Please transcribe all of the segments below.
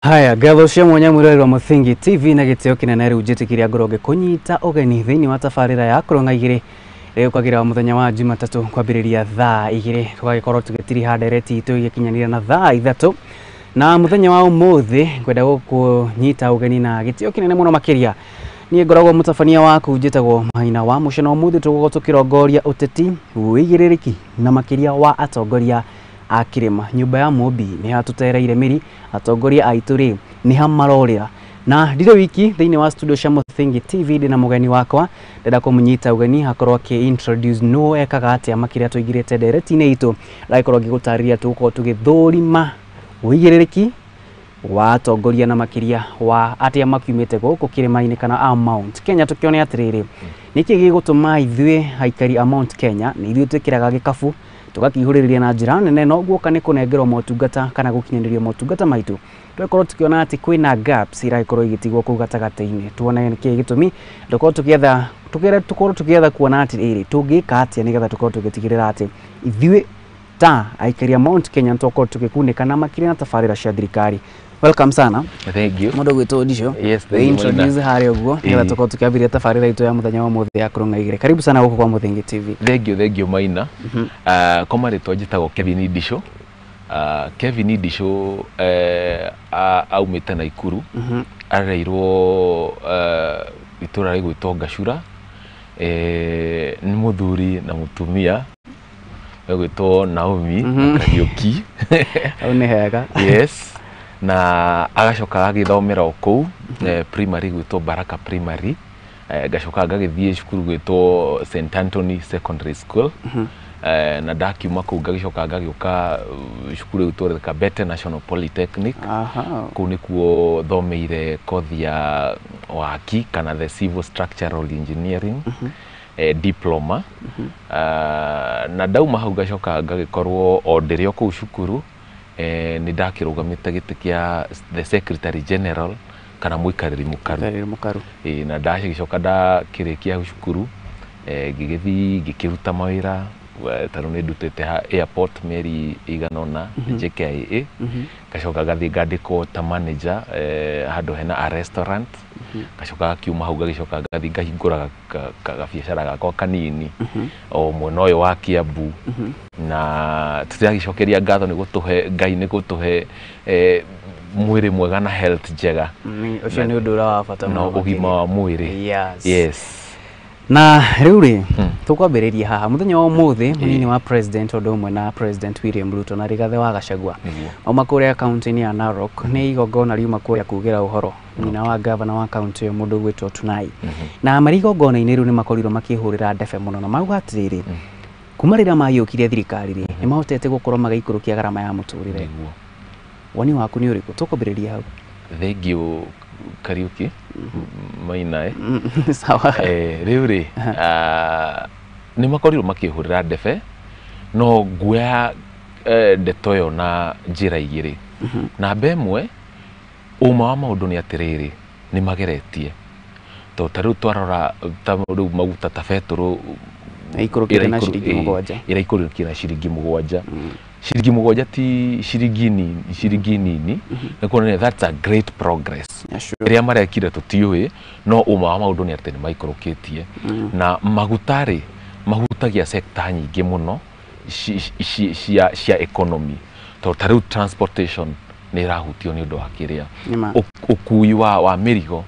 Haya, ngatho cia mwanya mwĩroreri wa Mũthingi TV na gĩtĩo kĩnene rĩu njĩtĩkĩria ngorwo ngĩkũnyita ũgeni thĩinĩ wa tabarĩra ya Kũrũng'a Igĩrĩ ĩrĩa yũkagĩra mũthenya wa Jumatatũ kwambĩrĩria thaa 2 tũgagĩkorwo tũgĩtiriha ndereti itũ igĩkinyanĩria na thaa 3. Na mũthenya wa ũmũthĩ ngwenda gũkũnyita ũgeni na gĩtĩo kĩnene mũno makĩria. Niĩ ngoragwo mũtabania waku, njĩtagwo Maina wa Mũco, na ũmũthĩ tũgũkorwo tũkĩrongoria ũteti, wĩigĩrĩrĩki na makĩria wa atongoria a kĩrĩma. Nyũmba ya Mũmbi nĩ hatũtereire mĩri, atongoria aitũ rĩ nĩ ha marorĩra. Na ndirĩ wiki thĩinĩ wa studio cia Mũthingi TV, ndĩna mũgeni wakwa, ndĩrenda kũmũnyita ũgeni akorwo akĩ introduce no ekaga atĩa makĩria tũingĩrĩte ndereti-inĩ itũ. Ndagĩkorwo ngĩgũtarĩria tũgũkorwo tũgĩthũrima wĩigĩrĩrĩki wa atongoria na makĩria wa atĩa makiumĩte gũkũ kĩrĩma-inĩ kana a Mount Kenya, tũkĩone atĩrĩrĩ, nĩkĩ gĩgũtũma ithuĩ aikari a Mount Kenya nĩ ithuĩ twĩkĩraga gĩkabu tũgakĩihũrĩrĩria na njĩra nene, no guoka nĩ kũnengerwo motungata kana gũkinyanĩrio motungata maitũ tũgakorwo tũkĩona atĩ kwĩna gaps iragĩkorwo igĩtigwo kũu gatagatĩ-inĩ. Tuone nĩkĩ gĩtũmi, tũkorwo tũgĩetha tũkorwo tũgĩetha kuona atĩrĩrĩ, tũngĩka atĩa nĩgetha tũkorwo tũgĩtigĩrĩra atĩ ithuĩ ta aikari a Mount Kenya nĩtwakorwo tũgĩkunĩka na makĩria na tabarĩra cia thirikari. Welcome sana. Thank you. Mũndũ gwĩtwo Ndisho. Yes, thank you. Introduce harĩa ũguo nĩgetha tũkorwo tũkĩambĩrĩria tabarĩra itũ ya mũthenya wa ũmũthĩ ya Kũrũng'a Igĩrĩ. Karibu sana gũkũ kwa Mũthingi TV. Thank you, thank you, Maina. Kwa marĩtwa njĩtagwo Kevin Ndisho. Kevin Ndisho aumĩte Naikuru. Arereirwo itũra rĩgwĩtwo Ngacura. Nĩ mũthuri na mũtumia egwĩtwo Naomi na Kariũki. Hau nĩ hega. Yes. Na agacoka agagĩthomera o kũu primary gwĩtwo Baraka Primary. Ngacoka ngagĩthiĩ cukuru gwĩtwo St Anthony Secondary School. Na ndakiuma kũu ngagĩcoka ngagĩũka cukuru ĩgwĩtwo Kabete National Polytechnic. Kũu nĩkuo thomeire kothi ya waki kana the civil structural engineering diploma. Na ndauma hau ngacoka ngagĩkorwo o ndĩrĩ o kũu cukuru, nĩ ndakĩrũgamĩte gĩtĩ kĩa the secretary general kana mũikarĩri mũkaru. Mũikarĩri mũkaru. Ĩ, na ndagĩcoka ndakĩrĩkia cukuru, ngĩgĩthiĩ ngĩkĩruta mawĩra, tondũ nĩ ndutĩte ha airport mĩeri ĩigana ũna JKIA. Ngacoka ngathiĩ ngandĩkwo ta manager handũ hena a restaurant. Ngacoka ngakiuma hau ngagĩcoka ngathiĩ ngahingũra gabiacara gakwa kanini o mwena ũyũ wa Kiambu. Na tũtiragĩcokeria ngatho nĩ gũtũhe Ngai nĩ gũtũhe mwĩrĩ mwega na health njega. Ũcio nĩ ũndũ ũrĩa wa bata na mũno ũgima makĩria. Wa mwĩrĩ. Yes. Yes. Na rĩu rĩ, tũkwambĩrĩria haha mũthenya wa ũmũthĩ, mũnini wa president ũndũ ũmwe na President William Ruto na Rigathĩ wa Gachagua Nĩguo. mauma kũrĩa kaunti-inĩ ya Narok, nĩ igongona riuma kũrĩa kugĩra ũhoro nyina wa gavana wa kaunti ĩyo, mũndũ ũgwĩtwo Tunai. Na marĩ igongona-inĩ rĩu nĩ makorirwo makĩhũrĩra ndebe mũno na mauga atĩrĩrĩ, kuma rĩrĩa maiyũkirie thirikari rĩ, nĩ mahotete gũkorwo magĩikũrũkia garama ya mũtũrĩre. Woni waku nĩ ũrĩkũ? Tũkwambĩrĩria hau. Thank you, Kariuki Maina. Sawa. Rĩu rĩ, nĩ makorirwo makĩhũrĩra ndebe, no nguoya ndeto ĩyo na njĩra igĩrĩ. Namba ĩmwe, ũma wa maũndũ nĩ atĩrĩrĩ, nĩ mageretie, tondũ ta rĩu twarora ta rĩu maguta ta betũrũ Ĩikũrũkĩte na ciringi 7. Ĩraikũrũkire na ciringi 7. Ciringi 7 ti ciringi nini, ciringi nini nĩ kuonania that's a great progress. Ĩrĩa marekire tũtiũĩ, no ũma wa maũndũ nĩ atĩ nĩ maikũrũkĩtie. Na maguta rĩ, mahutagia sector nyingĩ mũno cia economy, tondũ ta rĩu transportation nĩ ĩrahutio nĩ ũndũ wa kĩrĩa Nĩma. Ũkui wa mĩrigo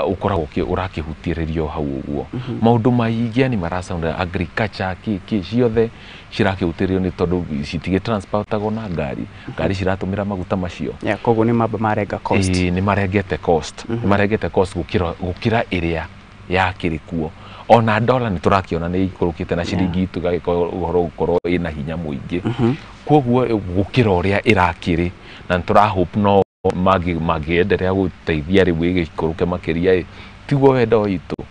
ũkoragwo ũrakĩhutĩrĩrio hau ũguo. Maũndũ maingĩ yani maracaunda agriculture kĩ kĩ ciothe cirakĩhutĩrĩrio nĩ tondũ citigĩ-transportagwo na ngari, ngari ciratũmĩra maguta macio. Yeah, koguo nĩ mamba marenga cost. Ĩĩ, nĩ marengete cost, nĩ marengete cost gũkĩra ĩrĩa yakĩrĩ kuo. Ona dola nĩ tũrakĩona nĩ ikũrũkĩte na ciringi itũ ĩgagĩkorwo ũhoro gũkorwo ĩna hinya mũingĩ, koguo gũkĩra ũrĩa ĩrakĩrĩ, na nĩ tũra hope no mangĩenderea gũteithia rĩu ĩgĩikũrũke makĩria ĩ, tiguo wendo witũ.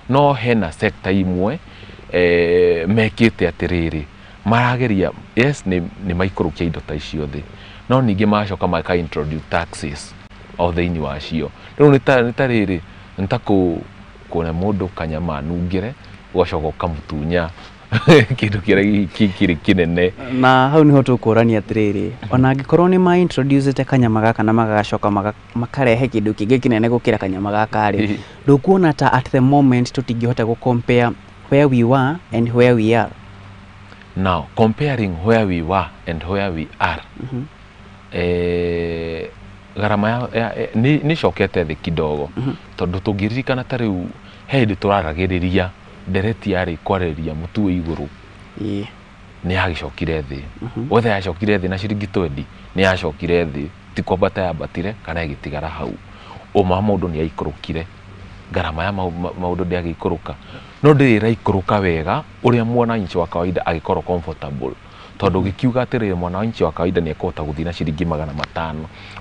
No hena sector imwe mekĩte atĩrĩrĩ, marageria, yes, nĩ maikũrũkia indo ta icio thĩ, no ningĩ magacoka maka introduce taxes o thĩinĩ wacio. Rĩu nĩ ta rĩrĩ, nĩ ta kũne mũndũ kanyama anungĩre, ũgacoka ũkamũtunya Kĩndũ kĩrĩa kĩrĩ kĩnene. Na hau niho tũkũrania atĩrĩrĩ, ona angĩkorwo nĩ ma introduce kanyama gaka na magacoka makarehe kĩndũ kĩngĩ kĩnene gũkĩra kanyama gaka rĩ, ndũkuona ta at the moment tũtingĩhota gũ compare where we were and where we are? Now, comparing where we were and where we are, garama ya nĩ icokete thĩ kidogo, tondũ tũngĩririkana ta rĩu he hĩndĩ tũraragĩrĩria ndereti yarĩ kwarĩrĩria mũtu wĩ igũrũ. Nĩ yagĩcokire thĩ. Wetha yacokire thĩ na ciringi 20, nĩ yacokire thĩ, ti kwambata yambatire kana ĩgĩtigara hau. Ũma mũndũ nĩ aikũrũkire, ngarama ya maũndũ ndĩagĩikũrũka, no ndĩrĩ ĩraikũrũka wega ũrĩa mwananchi wa kawaida agĩkorwo comfortable, tondũ gĩkiuga atĩrĩrĩ, mwananchi wa kawaida nĩ ekũhota gũthiĩ na ciringi 500,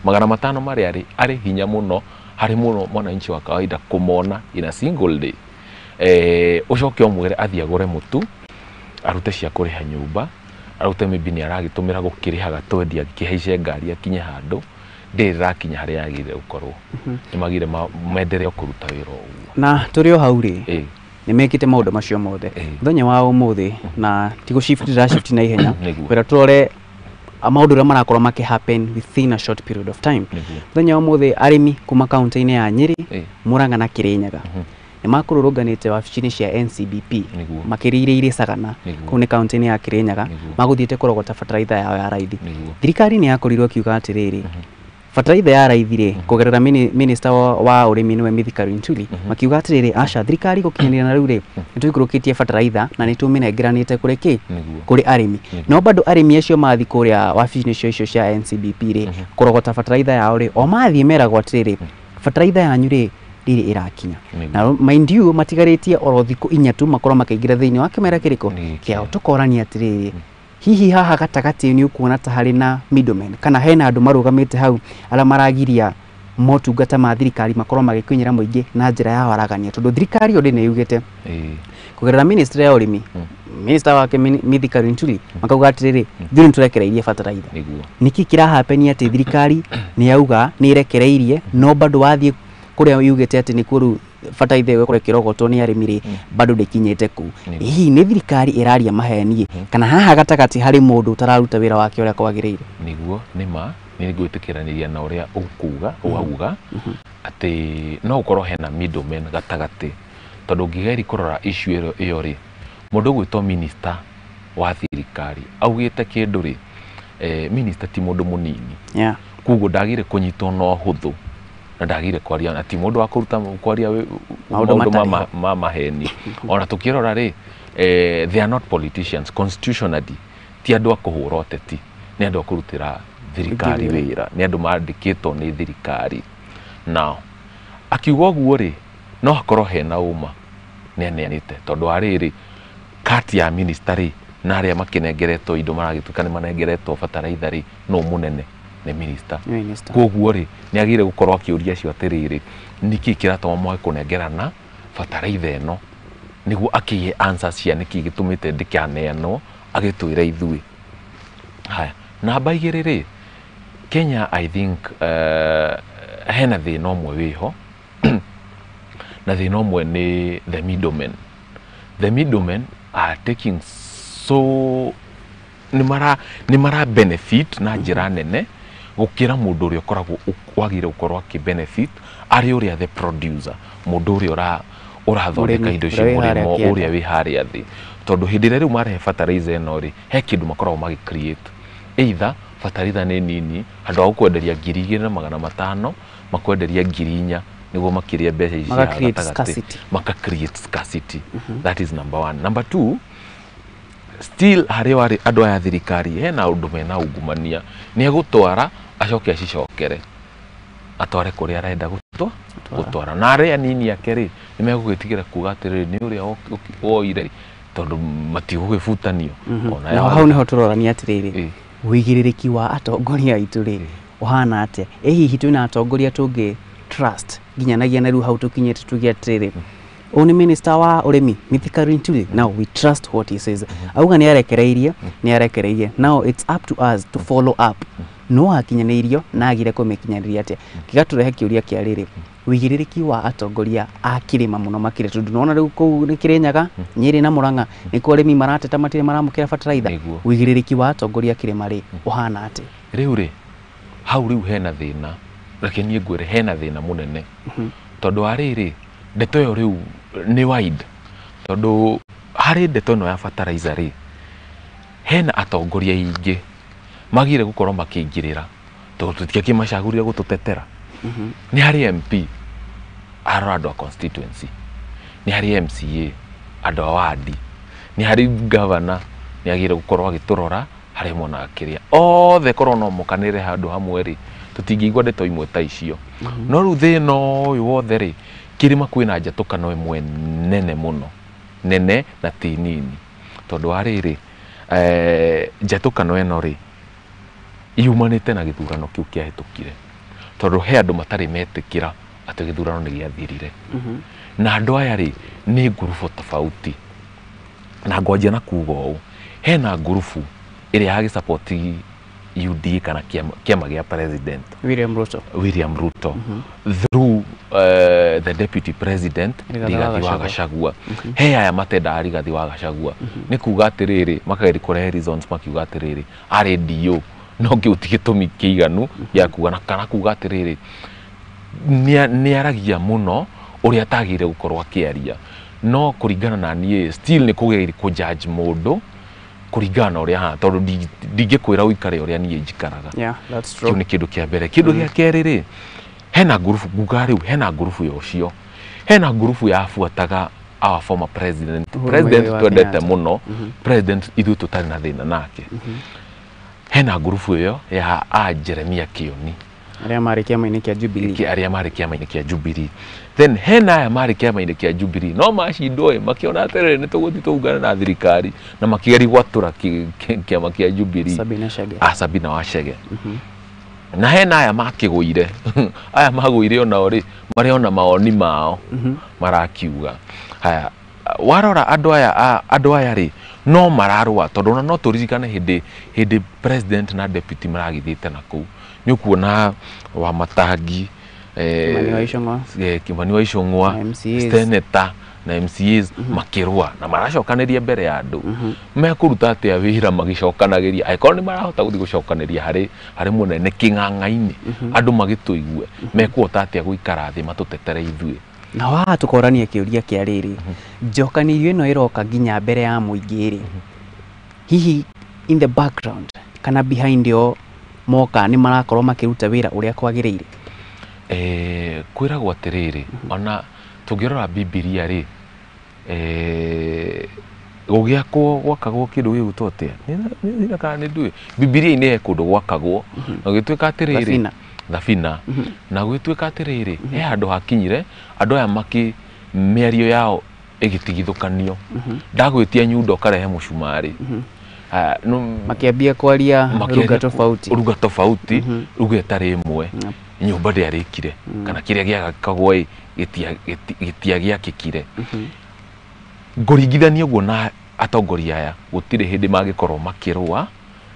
500 marĩa arĩ hinya mũno harĩ mũno mwananchi wa kawaida kũmona in a single day. Ũcoke ũmwĩre athiĩ agũre mũtu, arute cia kũrĩha nyũmba, arute maybe nĩ aragĩtũmĩra gũkĩrĩha gatwendi akĩhaice ngari akinye handũ, ndĩrĩ ĩrakinya harĩa yagĩrĩire gũkorwo. Nĩ magire mendelee kũruta wĩra o ũguo. Na tũrĩ o hau rĩ, nĩ mekĩte maũndũ macio mothe. Mũthenya wa ũmũthĩ, na ti gũ shift ndĩra shift na ihenya, kwĩra tũrore maũndũ ũrĩa marakorwo makĩ happen within a short period of time. Mũthenya wa ũmũthĩ arĩmi kuma kaunti-inĩ ya Nyĩrĩ, Murang'a na Kĩrĩnyaga nĩ makũrũrũnganĩte wabici-inĩ cia NCBP makĩrĩire Sagana, kũu nĩ kaunti-inĩ ya Kĩrĩnyaga, magũthiĩte kũrogota bataraitha yao ya raithi. Thirikari nĩ yakorirwo ĩkiuga atĩrĩrĩ, bataraitha ya raithi rĩ, kũgerera minister wa ũrĩmi nĩwe Mithika Linturi, makiuga atĩrĩrĩ, aca, thirikari gũkinyanĩria na rĩu rĩ, nĩ tũikũrũkĩtie bataraitha na nĩ tũmĩnengeranĩte kũrĩ kĩ, kũrĩ arĩmi. No bado arĩmi acio mathiĩ kũrĩa wabici-inĩ icio cia NCBP rĩ, kũrogota bataraitha yao rĩ, o mathiĩ meragwo atĩrĩrĩ, bataraitha yanyu rĩ, ndĩrĩ ĩrakinya. Na mind you, matigarĩtie oro thikũ 4 tu makorwo makĩingĩra thĩinĩ wa kĩmera kĩrĩkũ kĩao. Tũkorania atĩrĩrĩ, hihi haha gatagatĩ nĩ ũkuona ta harĩ na middlemen, kana hena andũ marũgamĩte hau arĩa maragiria motungata ma thirikari makorwo magĩkinyĩra mũingĩ na njĩra ya waragania, tondũ thirikari already nĩ yugĩte kũgerera ministry ya ũrĩmi, minister wake Mithika Linturi, makauga atĩrĩrĩ, ithuĩ nĩ tũrekereirie bataraitha. Nĩkĩ kĩrahapenia atĩ thirikari nĩ yauga nĩ ĩrekereirie, no bado wathiĩ kũrĩa yugĩte atĩ nĩkuo rĩu bataraitha ĩyo ĩgũkorwo ĩkĩrogotwo nĩ arĩmi rĩ, bado ndĩkinyĩte kũu? Hihi nĩ thirikari ĩraria maheni, kana haha gatagatĩ harĩ mũndũ ũtararuta wĩra wake ũrĩa kwagĩrĩire? Nĩguo, nĩ ma nĩ ngwĩtĩkĩranĩria na ũrĩa ũkuga wauga atĩ no gũkorwo hena middlemen gatagatĩ, tondũ ũngĩgeria kũrora issue ĩyo rĩ, mũndũ ũgwĩtwo minister wa thirikari augĩte kĩndũ rĩ, minister ti mũndũ mũnini. Koguo ndagĩrĩire kũnyitwo na ũhũthũ, na ndagĩrĩire kwaria, na ti mũndũ wa kũruta kwaria maũndũ maũndũ matarĩ ma maheni. Ona tũkĩrora rĩ, they are not politicians constitutionally, ti andũ a kũhũra ũteti, nĩ andũ a kũrutĩra thirikari wĩra, nĩ andũ mandĩkĩtwo nĩ thirikari. Now akiuga ũguo rĩ, no hakorwo hena ũma nĩ aneanĩte, tondũ wa rĩrĩ, kati ya minister rĩ, na arĩa makĩnengeretwo indo maragĩtuĩka nĩ manengeretwo bataraitha rĩ, no mũnene nĩ minister. Minister. Koguo rĩ, nĩ agĩrĩire gũkorwo akĩũria acio atĩrĩrĩ, nĩkĩ kĩratũma mwage kũnengerana bataraitha ĩno, nĩguo akĩgĩe answers cia nĩkĩ gĩtũmĩte ndĩkaneanwo, agĩtwĩre ithuĩ. Haya, namba 2 rĩ, Kenya I think hena thĩna ũmwe wĩho, na thĩna ũmwe nĩ the middlemen. The middlemen are taking so nĩ mara benefit na njĩra nene gũkĩra mũndũ ũrĩa ũkoragwo wagĩrĩire gũkorwo akĩ benefit arĩ ũrĩa the producer, mũndũ ũrĩa ũrathondeka mũrĩmi, indo icio, ũrĩa wĩ harĩa mũrĩmo kĩanda. Ũrĩa wĩ harĩa thĩ, tondũ hĩndĩ ĩrĩa rĩu marehe fertilizer ĩno rĩ, he kĩndũ makoragwo magĩ create, either fertilizer nĩ nini, handũ ha gũkwenderia 2500 makwenderia 4000 nĩguo makĩrĩe mbeca ici Maka cia create gatagatĩ. Scarcity. Maka create scarcity. That is number one. Number two, still harĩ warĩ andũ aya thirikari hena ũndũ mena ungumania, nĩ egũtwara acoke acicokere atware kũrĩa arenda gũtwara, na arĩa anini ake rĩ, nĩ megũgĩtigĩra kuga atĩrĩrĩ, nĩ ũrĩa woire, tondũ matigũgĩbutanio. Ona Na hau nĩho tũrorania atĩrĩrĩ, ũigĩrĩrĩki wa atongoria aitũ rĩ, ũhana atĩa? Ĩ hihi twĩna atongoria tũngĩ trust nginyanagia na rĩu hau tũkinyĩte tuge atĩrĩrĩ, ũyũ nĩ minister wa ũrĩmi Mithika Linturi, now we trust what he says? Auga nĩ arekereirie, nĩ arekereirie. Now it's up to us to follow up, no akinyanĩirio na agire kũmĩkinyanĩria atĩa? Gĩgatũrehe kĩũria kĩa rĩrĩ, Wĩigĩrĩrĩki wa atongoria a kĩrĩma mũno makĩria, tondũ nĩwona rĩu kũu nĩ Kĩrĩnyaga, Nyĩrĩ na Mũrang'a nĩkuo arĩmi marateta matirĩ maramũkĩra bataraitha. Wĩigĩrĩrĩki wa atongoria a kĩrĩma rĩ ũhana atĩa? Rĩu rĩ hau rĩu hena thĩna, reke niĩ ngwĩre hena thĩna mũnene, tondũ wa rĩrĩ ndeto ĩyo rĩu nĩ wide, tondũ harĩ ndeto ĩno ya fertilizer rĩ hena atongoria aingĩ magire gũkorwo makĩingĩrĩra, tondũ tũtiakĩmacagũrire gũtũtetera. Nĩ harĩ MP arora andũ a constituency, nĩ harĩ MCA andũ a wadi, nĩ harĩ governor nĩ agire gũkorwo agĩtũrora harĩ mwena kĩrĩa othe korwo no mokanĩre handũ hamwe rĩ tũtingĩigua ndeto imwe ta icio. No rĩu thĩna ũyũ wothe rĩ kĩrĩma kwĩna njatũkano ĩmwe nene mũno, nene na ti nini, tondũ wa rĩrĩ njatũkano ĩno rĩ yumanĩte na gĩthurano kĩu kĩahĩtũkire, tondũ he andũ matarĩ metĩkĩra atĩ gĩthurano nĩ gĩathirire. Na andũ aya rĩ nĩ ngurubu tofauti, na ngwanjia na kuga ũũ, hena ngurubu ĩrĩa yagĩsapoti UDA kana kĩama gĩa president William Ruto, William Ruto through the deputy president Rigathi wa Gachagua. He aya matendaga Rigathi wa Gachagua nĩ kuga atĩrĩrĩ, makageria kũrehe reasons makiuga atĩrĩrĩ arĩ DO, no kĩu ti gĩtũmi kĩiganu gĩa kuga, na kana kuga atĩrĩrĩ nĩ aragia mũno ũrĩa atagĩrĩire gũkorwo akĩaria. No kũringana na niĩ still nĩ kũgeria kũ judge mũndũ kũringana na ũrĩa ahana, tondũ ndingĩkwĩra ũikare ũrĩa niĩ njikaraga. Yeah, that's true. Kĩu nĩ kĩndũ kĩa mbere. Kĩndũ gĩa kerĩ rĩ, hena ngurubu nguga rĩu hena ngurubu ya ũcio, hena ngurubu yabuataga our former president, Uhuru president Muigai wa twendete Kenyatta. Mũno president ithuĩ tũtarĩ na thĩna nake. Hena ngurubu ĩyo ya a Jeremia Kioni arĩa marĩ kĩama-inĩ kĩa Jubilee, arĩa marĩ kĩama-inĩ kĩa Jubilee. Then hena aya marĩ kĩama-inĩ kĩa Jubilee no macindwo ĩ makĩona atĩrĩrĩ nĩ tũgũthiĩ tũungane na thirikari, na makĩgeria gwatũra kĩama kĩa Jubilee. Sabina Chege. A Sabina wa Chege. Na hena aya makĩgũire, aya magũire onao rĩ marĩ ona mawoni mao marakiuga. Haya, warora andũ aya andũ aya rĩ no mararũa, tondũ ona no tũririkane hĩndĩ president na deputy maragĩthiĩte na kũu nĩ ũkuona Wamatangi, Kimani wa Ichung'wa. Kimani wa Ichung'wa, Na MCAs. Senator na MCAs makĩrũa na maracokanĩria mbere ya andũ. Mekũruta atĩa wĩra magĩcokanagĩria angĩkorwo nĩ marahota gũthiĩ gũcokanĩria harĩ mũnene kĩng'ang'a-inĩ andũ magĩtũigue, mekũhota atĩa gũikara thĩ matũtetere ithuĩ? Na haha tũkorania kĩũria kĩa rĩrĩ, njokanĩrio ĩno ĩroka nginya mbere ya mũingĩ rĩ, hihi in the background kana behind yo moka nĩ marakorwo makĩruta wĩra ũrĩa kwagĩrĩire? Kwĩragwo atĩrĩrĩ, ona tũngĩrora Bibilia rĩ, gũgĩakwo gwakagwo kĩndũ gĩgwĩtwo atĩa? Nĩ kana nĩ nduĩ Bibilia-inĩ he kũndũ gwakagwo na gũgĩtuĩka atĩrĩrĩ Thabina. Thabina. Na gũgĩtuĩka atĩrĩrĩ he handũ hakinyire andũ aya makĩ mĩario yao ĩgĩtigithũkanio, ndagwĩtia nyundo ũkarehe mũcumarĩ. Aya, makĩambia kwaria makĩaria ruga tofauti, ruga tofauti, ruga ĩtarĩ ĩmwe, nyũmba ndĩarĩkire kana kĩrĩa gĩakagwo ĩ gĩtiagĩakĩkire. Ngũringithania ũguo na atongoria aya gũtirĩ hĩndĩ mangĩkorwo makĩrũa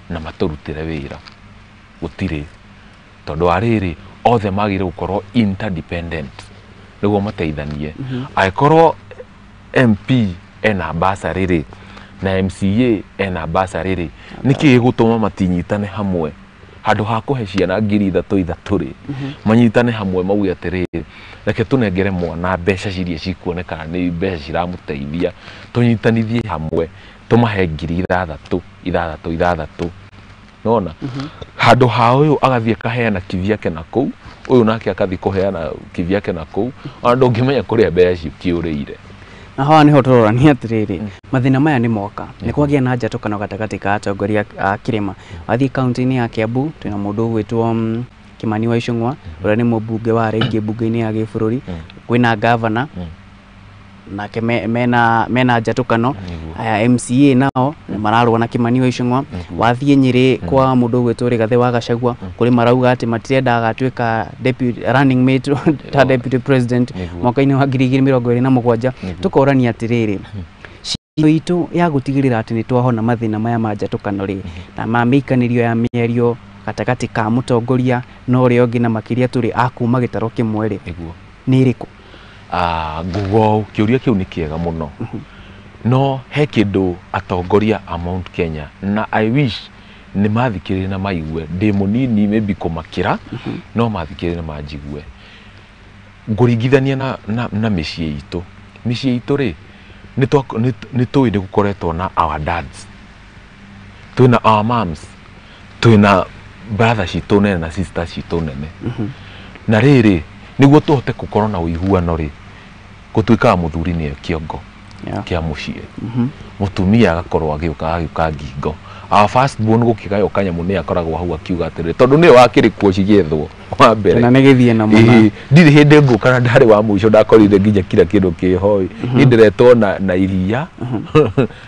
na matũrutĩre wĩra, gũtirĩ, tondũ wa rĩrĩ othe magĩrĩire gũkorwo interdependent nĩguo mateithanie. Angĩkorwo MP ena bursary rĩ na MCA ena bursary rĩ, nĩkĩ gĩgũtũma matinyitane hamwe handũ ha kũhe ciana 3,000 3,000 rĩ, manyitane hamwe mauge atĩrĩrĩ, reke tũnengere mwana mbeca ciria cikuonekana nĩ mbeca ciramũteithia, tũnyitanithie hamwe tũmahe 6,000 6,000 6,000, nona handũ ha ũyũ agathiĩ akaheana kivyake na kũu, ũyũ nake akathiĩ kũheana kivyake na kũu, ona ndũngĩmenya kũrĩa mbeca icio kĩũrĩire. Na haha nĩho tũrorania atĩrĩrĩ, mathĩna maya nĩ moka nĩ kwagĩa na njatũkano gatagatĩ ka atongoria a kĩrĩma. Wathiĩ kaunti-inĩ ya Kiambu twĩna mũndũ ũgwĩtwo Kimani wa Ichung'wa ũrĩa nĩ mũmbunge wa rĩngĩ mbunge-inĩ ya gĩbũrũri, kwĩna gavana nake mena njatũkano. Aya MCA nao mararũa na Kimani wa Ichung'wa. Wathiĩ Nyĩrĩ kwa mũndũ ũgwĩtwo Rigathĩ wa Gachagua kũrĩ marauga atĩ matirenda agatuĩka deputy running mate ta deputy president mwaka-inĩ wa 2027. Tũkorania atĩrĩrĩ, ciro itũ ya gũtigĩrĩra atĩ nĩ twahona mathĩna maya ma njatũkano rĩ na ma mĩikanĩrio ya mĩario gatagatĩ ka mũtongoria na ũrĩa ũngĩ, na makĩria tũrĩ a kuma gĩtaro kĩmwe rĩ, Nĩ ĩrĩkũ? Nguga ũũ, kĩũria kĩu nĩ kĩega mũno. No he kĩndũ atongoria a Mount Kenya na I wish nĩ mathikĩrĩrie na maigue, ndĩ mũnini maybe kũmakĩra, no mathikĩrĩrie na manjigue. Ngũringithania na mĩciĩ itũ. Mĩciĩ itũ rĩ, nĩ tũĩ nĩ gũkoretwo na our dads, twĩna our moms, twĩna brother citũ nene na sister citũ nene. Na rĩrĩ, nĩguo tũhote gũkorwo na ũiguano rĩ, gũtuĩkaga mũthuri nĩwe kĩongo kĩa mũciĩ, mũtumia agakorwo agĩũka ngingo. Our first born gũkĩgaywo kanyamũ nĩ akoragwo hau akiuga atĩrĩrĩ, tondũ nĩwe wakĩrĩ kuo cigĩethwo wa mbere. Na nĩ gĩthiĩ na mũna. Ndirĩ hĩndĩ ngũka na ndarĩ wa mũico, ndakorire nginya kila kĩndũ kĩho. Niĩ ndĩretwo na iria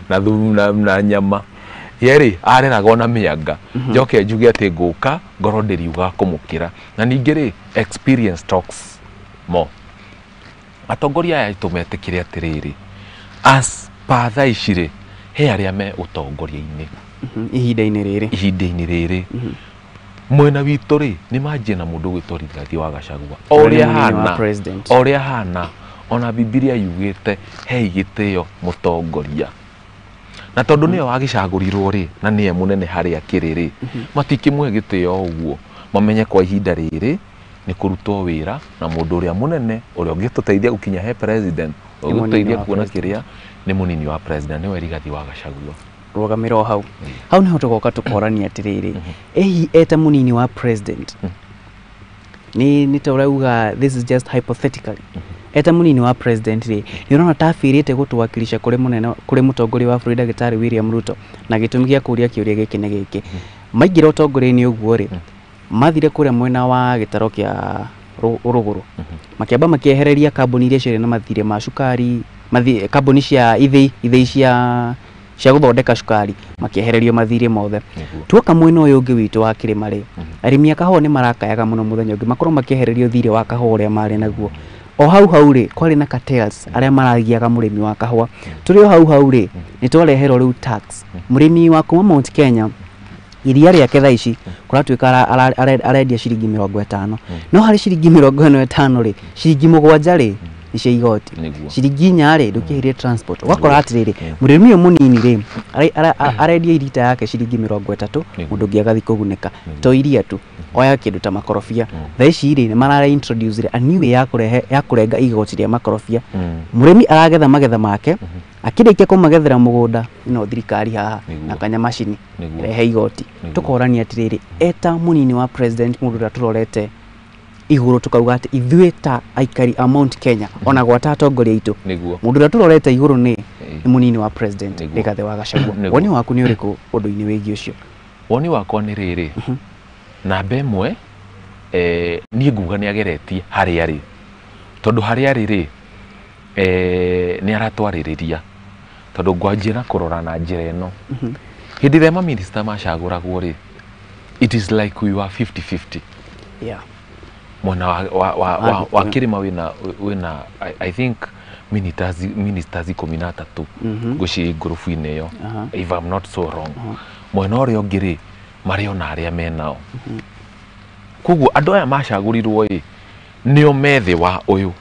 na thumu na nyama. Yerĩ areragwo na mĩanga. Njoke njuge atĩ ngũka ngorwo ndĩriuga kũmũkĩra. Na ningĩ rĩ, experience talks more. Atongoria aya aitũ metĩkĩre atĩrĩrĩ, as per thaa ici rĩ, he arĩa me ũtongoria-inĩ Ihinda-inĩ rĩrĩ. Ihinda-inĩ rĩrĩ mwena witũ rĩ, nĩ manjie na mũndũ ũgwĩtwo Rigathi wa Gachagua, o Ũrĩa nĩ ũrĩa mũnini wa hana president. O ũrĩa hana, ona Bibilia yugĩte he igĩtĩo mũtongoria, na tondũ nĩwe wagĩcagũrirwo rĩ, na nĩwe mũnene harĩa akĩrĩ rĩ, matikĩmũhe gĩtĩo ũguo, mamenye kwa ihinda rĩrĩ nĩ kũrutwo wĩra na mũndũ ũrĩa mũnene ũrĩa ũngĩtũteithia gũkinya he president, Nĩ mũnini ũngĩtũteithia wa kuona president. kĩrĩa nĩ mũnini wa president, nĩwe Rigathi wa Gachagua. Rũgamĩra o hau hau niho tũgoka tũkorania atĩrĩrĩ, ĩhi eta mũnini wa president, nĩ ta ũrauga, this is just hypothetically, eta mũnini wa president rĩ, nĩ ũrona ta abĩrĩte gũtũwakilisha kũrĩ mũnene, kũrĩ mũtongoria wa bũrũri ndagĩtarĩ William Ruto? Na gĩtũmi gĩa kũũria kĩũria gĩkĩ nĩ gĩkĩ: maingĩra ũtongoria-inĩ ũguo rĩ, mathire kũrĩa mwena wa gĩtaro kĩa rũgũrũ, makĩamba makĩehereria kambuni iria ciarĩ na mathirĩ ma cukari, kambuni cia ithĩi cia gũthondeka cukari, makĩehererio mathirĩ mothe. Tuoka mwena ũyũ ũngĩ witũ wa kĩrĩma rĩ, arĩmi a kahũa nĩ marakayaga mũno mũthenya ũngĩ makorwo makĩehererio thirĩ wa kahũa ũrĩa marĩ naguo. O hau hau rĩ, kwarĩ na cartels arĩa maragiaga mũrĩmi wa kahũa. Tũrĩ o hau hau rĩ, nĩ twareherwo rĩu tax. Mũrĩmi wa kuma Mount Kenya, iria rĩake thaa ici kũratuĩka arendia ciringi 50, no harĩ ciringi 55 rĩ, ciringi 7 rĩ nĩ cia igoti, ciringi 4 rĩ ndũkĩhĩrie transport. Ũgakora atĩrĩrĩ, mũrĩmi ũyũ mũnini rĩ, arendia irita yake ciringi 30, mũndũ ũngĩ agathiĩ kũgunĩka. To iria tu, oya kĩndũ ta makorobia. Thaa ici rĩ, nĩ mara introduce a new way ya kũrehe, ya kũrenga igoti rĩa makorobia. Mũrĩmi aragetha magetha make, akĩrĩkia kũmagethera mũgũnda, ĩno thirikari haha na kanyamacini rehe igoti. Tũkorania atĩrĩrĩ, eta mũnini wa president, mũndũ ũrĩa tũrorete igũrũ tũkauga atĩ ithuĩ ta aikari a Mount Kenya, ona gwata atongoria aitũ, mũndũ ũrĩa tũrorete igũrũ nĩ mũnini wa president Rigathĩ wa Gachagua. Woni waku nĩ ũrĩkũ ũndũ-inĩ wĩgiĩ ũcio? Woni wakwa nĩ rĩrĩ, namba ĩmwe, niĩ nguga nĩ ageretie harĩa arĩ, tondũ harĩa arĩ rĩ, nĩ aratwarĩrĩria, tondũ ngwanjia na kũrora na njĩra ĩno. Hĩndĩ ĩrĩa maminista macagũragwo rĩ, it is like we were 50-50. Mwena wa kĩrĩma wĩna I think ministers 13 ngwĩciria ngurubu-inĩ ĩyo, if I'm not so wrong. Mwena ũrĩa ũngĩ rĩ, marĩ ona arĩa menao. Koguo andũ aya macagũrirwo ĩ, nĩo me thĩ wa ũyũ,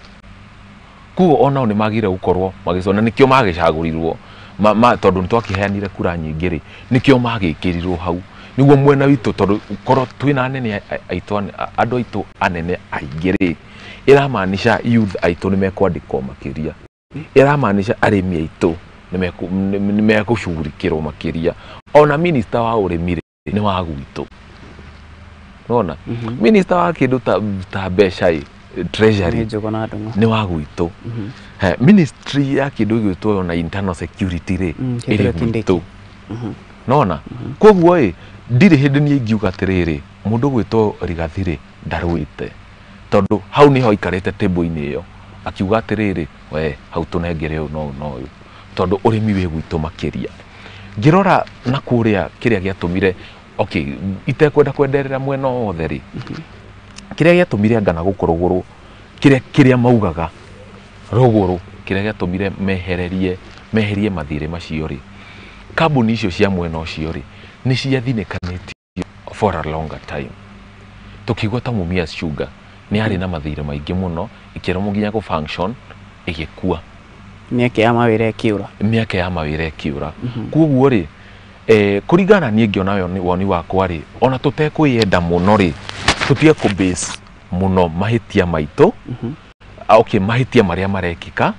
koguo onao nĩ magire gũkorwo magĩcona, nĩkĩo magĩcagũrirwo, tondũ nĩ twakĩheanire kura nyingĩ rĩ, nĩkĩo magĩkĩrirwo hau nĩguo mwena witũ, tondũ korwo twĩna anene aitũ, andũ aitũ anene aingĩ rĩ, ĩramaanisha youth aitũ nĩ mekwandĩkwo makĩria, ĩramaanisha arĩmi aitũ nĩ mekũcugurikĩrwo makĩria. Ona minister wa ũrĩmi rĩ, nĩ wa gwitũ. Nona minister wa kĩndũ ta mbeca ĩ, treasury, Nĩ Njũgũna Ndung'u. nĩ wa gwitũ. He ministry ya kĩndũ gĩgwĩtwo na internal security rĩ, ĩrĩ Kithure Kindiki. gwitũ. Nona koguo ĩ, ndirĩ hĩndĩ niĩ ingiuga atĩrĩrĩ, mũndũ gwĩtwo Rigathi rĩ, ndarũĩte, tondũ hau nĩho aikarĩte table-inĩ ĩyo akiuga atĩrĩrĩ, we hau tũnengere ũyũ na ũyũ na ũyũ, tondũ ũrĩmi wĩ gwitũ makĩria. Ngĩrora na kũrĩa kĩrĩa gĩatũmire, okay, itekwenda kwenderera mwena wothe rĩ, kĩrĩa gĩatũmire anga na gũkũ rũgũrũ, kĩrĩa maugaga rũgũrũ, kĩrĩa gĩatũmire meherie mathirĩ macio rĩ, kambuni icio cia mwena ũcio rĩ, nĩ ciathinĩkanĩtio for a longer time. Tũkĩigua ta Mumias Sugar nĩ yarĩ na mathirĩ maingĩ mũno, Ĩkĩremwo nginya gũ function, ĩgĩkua. Mĩeke ya mawĩra ĩkĩũra. Mĩeke ya mawĩra ĩkĩũra. Koguo rĩ, kũringana niĩ ngĩona woni wakwa rĩ, ona tũtekwĩyenda mũno rĩ, tũtige kũ base mũno mahĩtia maitũ, okay, mahĩtia marĩa marekĩka,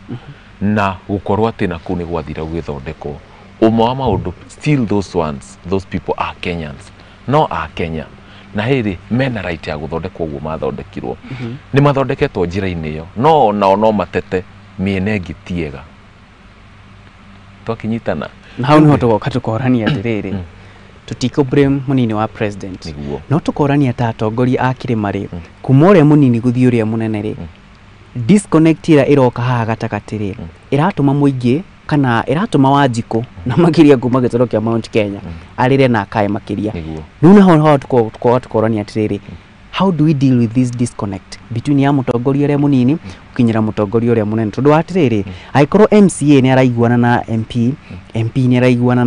na gũkorwo atĩ na kũu nĩ gwathire gũgĩthondekwo. Ũmwe wa maũndũ, still those ones, those people are Kenyans, no a Kenya, na hĩrĩ mena right ya gũthondekwo ũguo mathondekirwo. Nĩ mathondeketwo njĩra-inĩ ĩyo, no nao no matete mĩena ĩngĩ ti ega. Twakinyitana na hau niho tũgoka tũkorania atĩrĩrĩ, tũtikũ blame mũnini wa president, nĩguo, no tũkorania ta atongoria a kĩrĩma rĩ, kuma ũrĩa mũnini gũthiĩ ũrĩa mũnene rĩ, disconnect ĩrĩa ĩroka haha gatagatĩ rĩ, ĩratũma mũingĩ kana ĩratũma Wanjikũ na makĩria kuma gĩtoro kĩa Mount Kenya arĩre na akae makĩria. Rĩu naho ho tũkoka tũkorania atĩrĩrĩ, how do we deal with this disconnect between ya mũtongoria ũrĩa mũnini gũkinyĩra mũtongoria ũrĩa mũnene? Tondũ atĩrĩrĩ, angĩkorwo MCA nĩ araiguana na MP, MP nĩ araiguana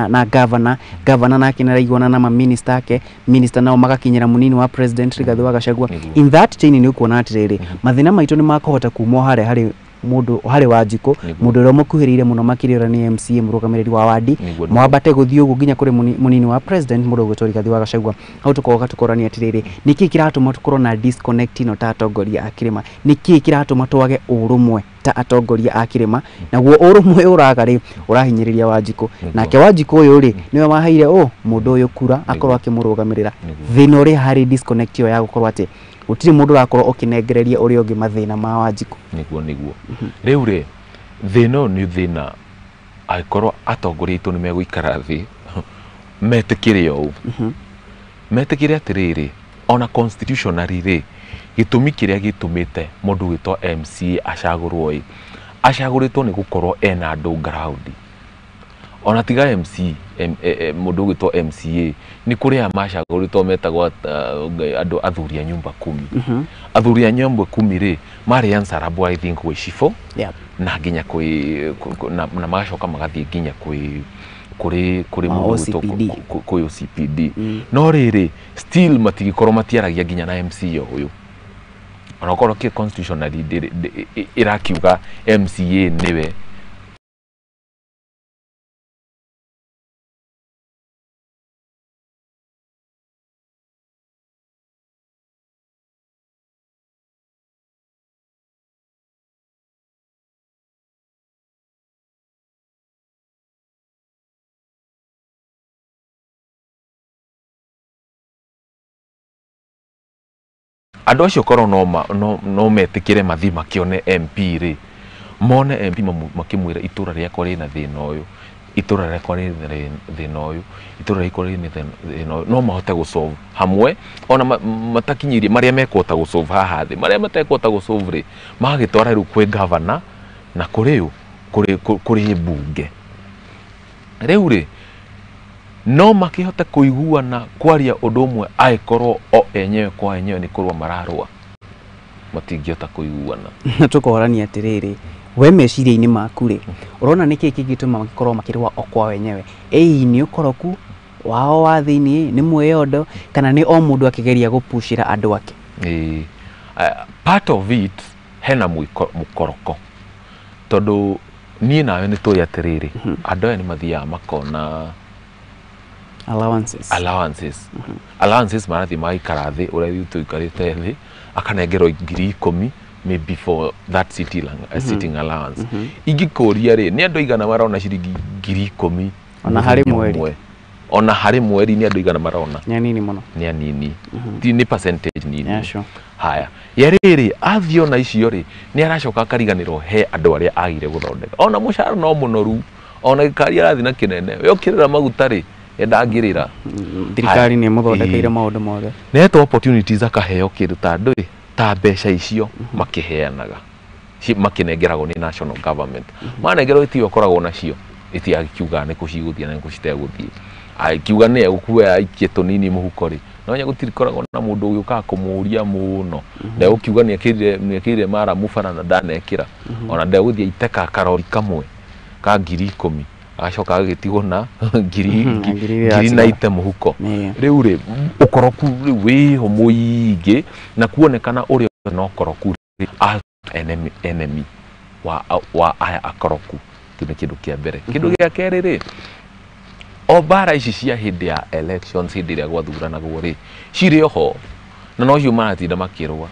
na governor, governor nake nĩ araiguana na maminista ake, minister nao magakinyĩra mũnini wa president Rigathĩ wa Gachagua, in that chain nĩ ũkuona atĩrĩrĩ, mathĩna maitũ nĩ makũhota kuma o harĩa harĩ mũndũ, harĩ Wanjikũ, mũndũ ũrĩa ũmũkuhĩrĩirie mũno makĩria ũrĩa nĩ MCA, mũrũgamĩrĩri wa wadi, mwambate gũthiĩ ũguo nginya kũrĩ mũnini wa president mũndũ ũgwĩtwo Rigathĩ wa Gachagua. Hau tũkoka tũkorania atĩrĩrĩ, nĩkĩĩ kĩratũma tũkorwo na disconnect ĩno ta atongoria a kĩrĩma? Nĩkĩĩ kĩratũma twage ũrũmwe ta atongoria a kĩrĩma? Naguo ũrũmwe ũraga rĩ, ũrahinyĩrĩria Wanjikũ, nake Wanjikũ ũyũ rĩ, nĩwe waheire ũ mũndũ ũyũ kura akorwo akĩmũrũgamĩrĩra. Thĩna ũrĩ harĩ disconnect ĩyo ya gũkorwo atĩ gũtirĩ mũndũ ũrakorwo ũkĩnengereria ũrĩa ũngĩ mathĩna ma Wanjikũ. Nĩguo. Rĩu rĩ, thĩna ũyũ nĩ thĩna angĩkorwo atongoria aitũ nĩ megũikara thĩ metĩkĩre ũũ, metĩkĩre atĩrĩrĩ, ona constitutionally rĩ, gĩtũmi kĩrĩa gĩtũmĩte mũndũ gwĩtwo MCA acagũrwo ĩ, acagũrĩtwo nĩ gũkorwo ena andũ ground. Ona tiga MC, mũndũ ũgwĩtwo MCA, nĩ kũrĩ aya macagũrĩtwo metagwo andũ athuri a nyumba kumi. Athuri a nyumba kumi rĩ, marĩ answerable I think gwĩ cibũ, na nginya kwĩ na magacoka magathiĩ nginya kwĩ kũrĩ mũndũ ũgwĩtwo kwĩ OCPD. No rĩrĩ, still matigĩkorwo matiaragia nginya na MCA ũyũ. Ona okorwo kĩ constitutionally ĩrakiuga MCA nĩwe andũ acio korwo no metĩkĩre mathiĩ makĩone MP rĩ, mone MP makĩmwĩra itũra rĩakwa rĩna thĩna ũyũ, itũra rĩakwa rĩna thĩna ũyũ, itũra rĩakwa rĩna thĩna ũyũ, no mahote gũsolve hamwe, ona matakinyĩrie marĩa mekũhota gũsolve haha thĩ, marĩa matekũhota gũsolve rĩ, magagĩtwara rĩu kwĩ governor na kũrĩ ũ, kũrĩ mbunge. Rĩu rĩ, no makĩhote kũiguana kwaria ũndũ ũmwe angĩkorwo o enyewe kwa enyewe nĩ kũrũa mararũa, matingĩhota kũiguana. Na tũkorania atĩrĩrĩ, we meciria-inĩ maku rĩ, ũrona nĩkĩĩ kĩngĩtũma makorwo makĩrũa o kwa wenyewe? Ĩĩ nĩ ũkoroku wao wa thĩiniĩ, nĩ mwĩyondo, kana nĩ o mũndũ akĩgeria gũpucĩra andũ ake? Ĩĩ, part of it hena mũkoroko, tondũ niĩ nawe nĩ tũĩ atĩrĩrĩ, andũ aya nĩ mathiaga makona allowances. Allowances marathiĩ magaikara thĩ ũrĩa ithuĩ tũikarĩte thĩ, akanengerwo 10,000 maybe for that sitting allowance. Ingĩkũria rĩ, nĩ andũ aigana marona ciringi 10,000 ona harĩ mweri? Ona harĩ mweri nĩ andũ aigana marona? Nĩ anini mũno. Nĩ anini. Ti nĩ percentage nini. Yeah, sure. Haya, ya rĩrĩ athiĩ ona icio rĩ, nĩ aracoka akariganĩrwo he andũ arĩa agire gũthondeka. Ona mũcara no mũnoru, ona gĩkari arathiĩ na kĩnene, we ũkĩrĩra maguta rĩ, ndangĩrĩra. Thirikari nĩ ĩmũthondekeire maũndũ mothe. Netwo opportunities akaheo kĩndũ ta ndũĩ, ta mbeca icio makĩheanaga, makĩnengeragwo nĩ national government. Manengerwo itiyo ũkoragwo nacio, itiakiuga nĩ kũ cigũthiĩ na nĩ kũ citegũthiĩ. Akiuga nĩ egũkuoya aikie tũnini mũhuko rĩ, no nya gũtikoragwo na mũndũ ũgĩũkaga kũmũria mũno. Ndegũkiuga nĩekĩrire maramu bara na ndanekĩra. Ona ndegũthiĩ aite karori kamwe ka 10,000 agacoka agagĩtigwo na ngiri na ite mũhuko. Rĩu rĩ, ũkoroku rĩu wĩho mũingĩ, na kuonekana ũrĩa no ũkoroku Enemy wa aya akoroku. Kĩu nĩ kĩndũ kĩa mbere. Kĩndũ gĩa kerĩ rĩ, o mbara ici cia hĩndĩ ya elections, hĩndĩ ĩrĩa gwathuranagwo rĩ, cirĩ oho na nocio maratinda makĩrũa,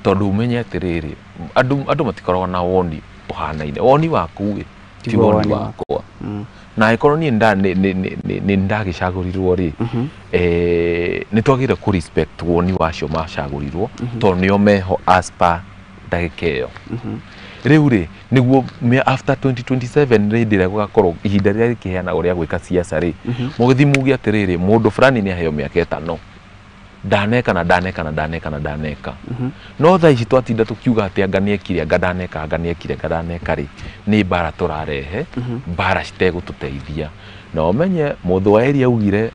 tondũ ũmenye atĩrĩrĩ, andũ matikoragwo na woni ũhanaine. Woni waku ĩ ti woni wakwa, na angĩkorwo niĩ nĩ ndagĩcagũrirwo rĩ, nĩ twagĩrĩire kũ respect woni wacio macagũrirwo, tondũ nĩo meho as per ndagĩka ĩyo. Rĩu rĩ, nĩguo after 2027 rĩ, hĩndĩ ĩrĩa gũgakorwo ihinda rĩrĩa rĩkĩheanagwo rĩa gwĩka siasa rĩ, mũgĩthiĩ muge atĩrĩrĩ, mũndũ fulani nĩ aheo mĩaka 5, ndaneka na ndaneka na ndaneka na ndaneka. No thaa ici twatinda tũkiuga atĩ anga nĩekire, anga ndaneka, anga nĩekire, anga ndaneka rĩ, nĩ mbara tũrarehe, mbara citegũtũteithia. Na ũmenye mũthũ wa area augire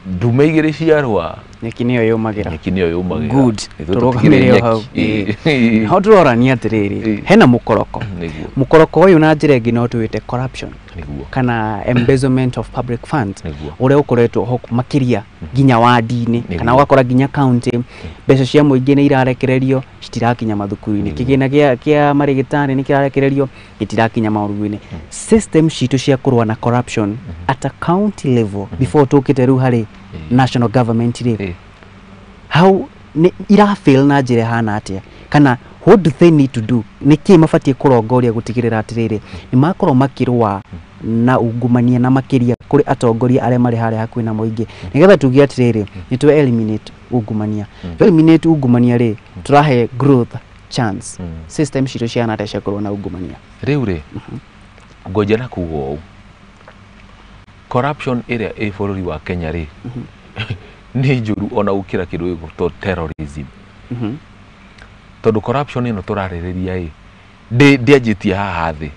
ndume igĩrĩ ciarũa, nyeki nĩyo yũmagĩra. Nyeki nĩyo yũmagĩra. Good. Tũrũgamĩre o hau. Ho tũrorania atĩrĩrĩ, hena mũkoroko. Mũkoroko ũyũ na njĩra ĩngĩ no tũwĩte corruption kana embezzlement of public funds, ũrĩa ũkoretwo ho makĩria nginya wadi-inĩ, kana ũgakora nginya county mbeca cia mũingĩ nĩ irarekererio, citirakinya mathukuru-inĩ, kĩgĩna kĩa marĩgĩtarĩ nĩ kĩrarekererio, gĩtirakinya maũru-inĩ. System citũ cia kũrũa na corruption at a county level before tũkĩte rĩu harĩ national government rĩ, how nĩ irafail na njĩra ĩhana atĩa, kana what do they need to do, nĩ kĩĩ mabatiĩ kũrongoria gũtigĩrĩra atĩrĩrĩ nĩ makorwo makĩrũa na ungumania na makĩria kũrĩ atongoria arĩa marĩ harĩa hakuhĩ na mũingĩ, nĩgetha tuge atĩrĩrĩ nĩ tũ eliminate ungumania. Tũ eliminate ungumania rĩ, tũrahe growth chance. System citũ cihana atĩa cia kũrũa na ungumania? Rĩu rĩ, ngũnjia na kuga ũũ, corruption ĩrĩa ĩ bũrũri wa Kenya rĩ, nĩ njũru ona gũkĩra kĩndũ gĩgwĩtwo terrorism. Tondũ corruption ĩno tũrarĩrĩria ĩ, ndĩanjĩtie haha thĩ,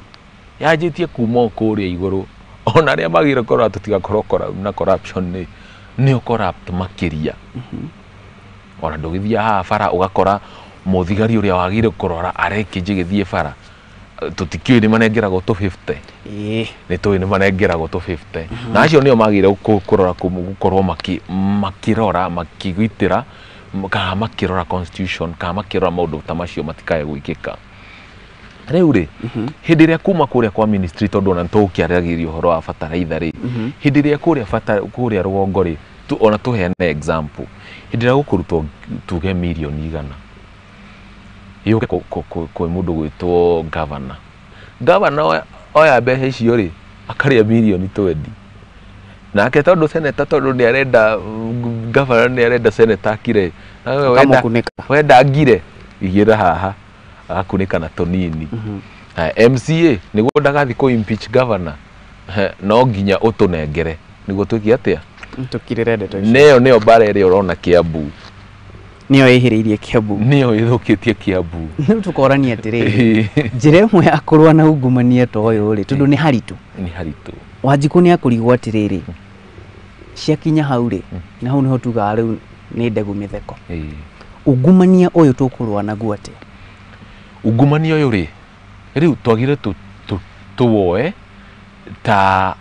yanjĩtie kuma o kũrĩa igũrũ. Ona arĩa magĩrĩire kũrora tũtigakorwo na corruption nĩ nĩo corrupt makĩria. Ona ndũgĩthiĩ haha bara ũgakora mũthigari ũrĩa wagĩrĩire kũrora arekĩnjĩ gĩthiĩ bara, tũtikĩũĩ nĩ manengeragwo tũ 50. Nĩ tũĩ nĩ manengeragwo tũ 50. Na acio nĩo magĩrĩire kũrora, gũkorwo makĩrora, makĩgitĩra, kana makĩrora constitution, kana makĩrora maũndũ ta macio matikae gwĩkĩka. Rĩu rĩ, hĩndĩ ĩrĩa kuma kũrĩa kwa ministry, tondũ ona nĩtũgũkĩaragĩria ũhoro wa bataraitha rĩ, hĩndĩ ĩrĩa kũrĩa bata kũrĩa rũgongo rĩ, ona tũheane example, hĩndĩ ĩrĩa gũkũrutwo tuge mirioni 100 yũke kwĩ mũndũ gwĩtwo governor, governor oya mbeca icio rĩ, akarĩa mirioni 20. Nake tondũ senator, tondũ nĩ arenda governor, nĩ arenda senator akire, wenda ngire igĩra haha, agakunĩka na tũnini. MCA nĩguo ndagathi kũ impeach governor, no nginya ũtũnengere nĩguo twĩke atĩa, tũkirĩre ndeto icio. Nĩyo nĩyo mbara ĩrĩa ũrona Kiambu, nĩyo ĩhĩrĩirie Kiambu, nĩyo ĩthũkĩtie Kiambu. Rĩu tũkorania atĩrĩrĩ, njĩra ĩmwe ya kũrũa na ungumania ta ũyũ rĩ, tondũ nĩ haritũ, nĩ haritũ. Wanjikũ nĩ akũrigwo atĩrĩrĩ, ciakinya hau rĩ, na hau nĩho tugaga rĩu nĩ ndegu mĩtheko. Ungumania ũyũ tũkũrũa naguo atĩa? Ungumania ũyũ rĩ, rĩu twagĩrĩire tũwoe ta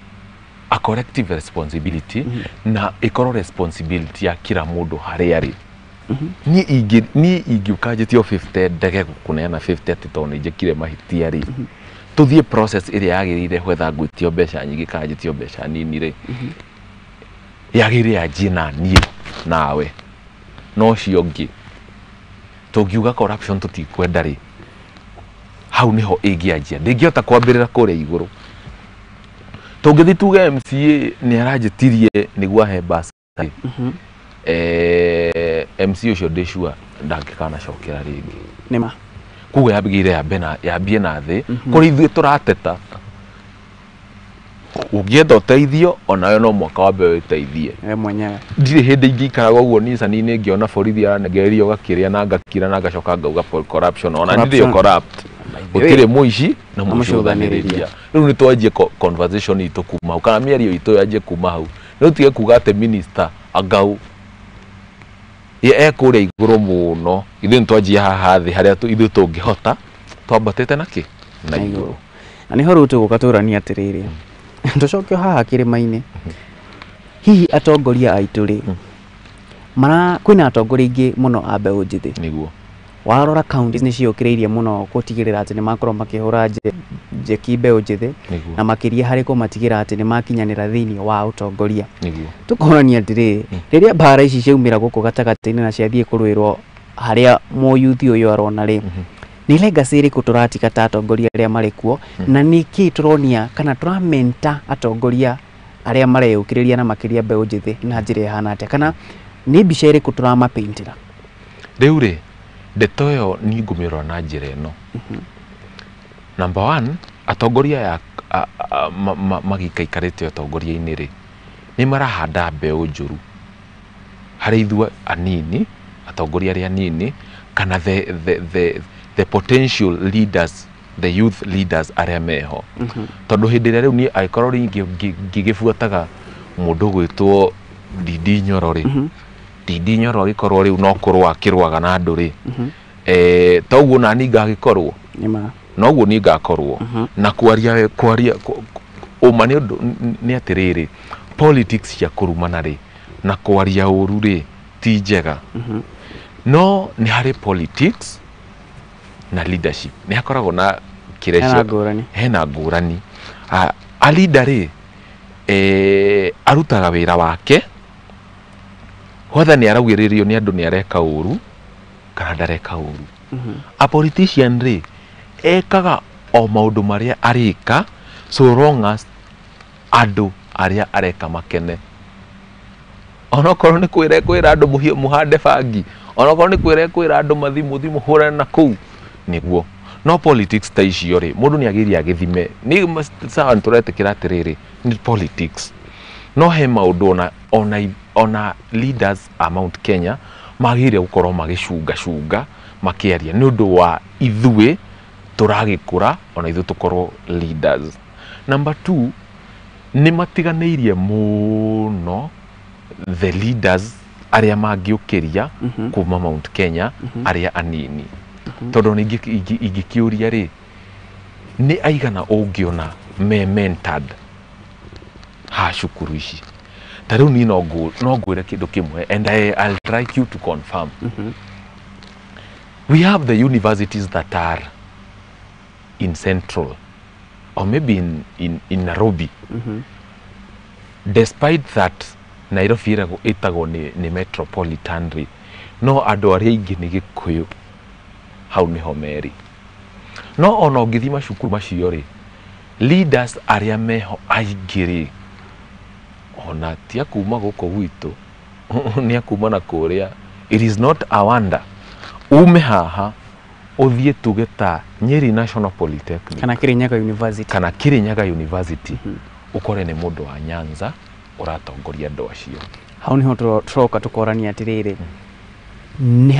a collective responsibility, na ĩkorwo responsibility ya kila mũndũ harĩa arĩ. Niĩ ingĩũka njĩtio 50 ndege gũkũneana 50 atĩ tondũ nĩ njĩkire mahĩtia rĩ, tũthiĩ process ĩrĩa yagĩrĩire gwetha ngwĩtio mbeca nyingĩ kana njĩtio mbeca nini rĩ, yagĩrĩire yanjie na niĩ nawe na ũcio ũngĩ. Tũngiuga corruption tũtikwenda rĩ, hau nĩho ĩngĩanjia. Ndĩngĩhota kwambĩrĩra kũrĩa igũrũ. Tũngĩthiĩ tuge MCA nĩ aranjĩtirie nĩguo ahe bursary, MCA ũcio ndĩ sure ndangĩkanacokera rĩngĩ. Nĩma. Koguo yambĩrĩire yambie na thĩ, kũrĩ ithuĩ tũrateta. Ũngĩenda ũteithio onawe no mwaka wambe wĩteithie we mwenyewe. Ndirĩ hĩndĩ ingĩikaraga ũguo nicani-inĩ ngĩona borithi aranengereria ũgakĩrĩa na ngakira na ngacoka ngauga corruption, ona ndirĩ corrupt. Gũtirĩ mũici na mũcũthanĩrĩria. Rĩu nĩ twanjie conversation itũ kuma hau, kana mĩario itũ yanjie kuma hau. Rĩu tige kuga atĩ minister angau ye ekũrĩa igũrũ mũno, ithuĩ nĩ twanjie haha thĩ harĩa ithuĩ tũngĩhota, twambatĩte nakĩ na igũrũ. Na nĩho rĩu tũgũka tũranie atĩrĩrĩ, tũcoke haha kĩrĩma-inĩ, hihi atongoria aitũ rĩ, mara kwĩna atongoria aingĩ mũno a mbeũ njĩthĩ nĩguo Warora counties nĩ ciũkĩrĩirie mũno gũtigĩrĩra atĩ nĩ makorwo makĩhũra njeki mbeũ njĩthĩ na makĩria harĩ kũmatigĩra atĩ nĩ makinyanĩra thĩinĩ wa ũtongoria. Tũkonania atĩrĩrĩ, rĩrĩa mbara ici ciaumĩra gũkũ gatagatĩ-inĩ na ciathiĩ kũrũĩrwo harĩa mũyuthi ũyũ arona rĩ, nĩ legacy ĩrĩkũ tũratiga ta atongoria arĩa marĩ kuo, na nĩkĩ tũronia kana tũramenta atongoria arĩa mareyũkĩrĩria na makĩria mbeũ njĩthĩ na njĩra ĩhana atĩa, kana nĩ mbica ĩrĩkũ tũramapaintĩra? Rĩu rĩ, ndeto ĩyo niĩ ngũmĩrora na njĩra ĩno. Number one, atongoria aya magĩikaikarĩte ũtongoria-inĩ rĩ, nĩ marahanda mbeũ njũru harĩ ithuĩ anini, atongoria arĩa anini, kana the potential leaders, the youth leaders arĩa meho. Tondũ hĩndĩ ĩrĩa rĩu niĩ angĩkorwo rĩngĩ ngĩgĩbuataga mũndũ ũgwĩtwo Ndindi Nyoro rĩ, Ndindi Nyoro agĩkorwo rĩu no kũrũa akĩrũaga na andũ rĩ, toguo nani ngagĩkorwo noguo niĩ ngakorwo na kwaria kwaria ũma. Nĩ ũndũ nĩ atĩrĩrĩ, politics cia kũrumana rĩ na kwaria ũru rĩ ti njega, no nĩ harĩ politics na leadership, nĩ hakoragwo na kĩrĩa hena ngũrani. Hena ngũrani. A leader rĩ, arutaga wĩra wake whether nĩ araugĩrĩrio nĩ andũ nĩ areka ũru kana ndareka ũru. A politician rĩ, ekaga o maũndũ marĩa arĩka so long as andũ arĩa areka makene, onokorwo nĩ kwĩra kwĩra andũ mũhande bangi, onokorwo nĩ kwĩra kwĩra andũ mathi mũthi mũhũrane na kũu nĩguo. No politics ta icio rĩ, mũndũ nĩ agĩrĩire agĩthime. Nĩ sawa, nĩ tũretĩkĩra atĩrĩrĩ nĩ politics, no he maũndũ ona leaders a Mount Kenya magĩrĩire gũkorwo magĩcungacunga makĩaria nĩ ũndũ wa ithuĩ tũragĩkũra, ona ithuĩ tũkorwo leaders. Number two, nĩ matiganĩirie mũno the leaders arĩa mangĩũkĩria kuma Mount Kenya arĩa anini, tondũ nĩ ingĩkĩũria rĩ, nĩ aigana ũngĩona me mentored ha cukuru ici? Ta rĩu niĩ no ngwĩre kĩndũ kĩmwe, and I'll like you to confirm. We have the universities that are in Central or maybe in Nairobi. Despite that Nairobi ĩtagwo nĩ metropolitan rĩ, no andũ arĩa aingĩ nĩ Gĩkũyũ, hau nĩho meri. No ona ũngĩthiĩ macukuru macio rĩ, leaders arĩa meho aingĩ rĩ, ona ti a kuma gũkũ gwitũ, nĩ a kuma na kũrĩa. It is not a wonder ume haha ũthiĩ tuge ta Nyeri National Polytechnic kana Kirinyaga University, kana Kirinyaga University, ũkore nĩ mũndũ wa Nyanza ũratongoria andũ acio. Hau niho tũroka tũkorania atĩrĩrĩ, nĩ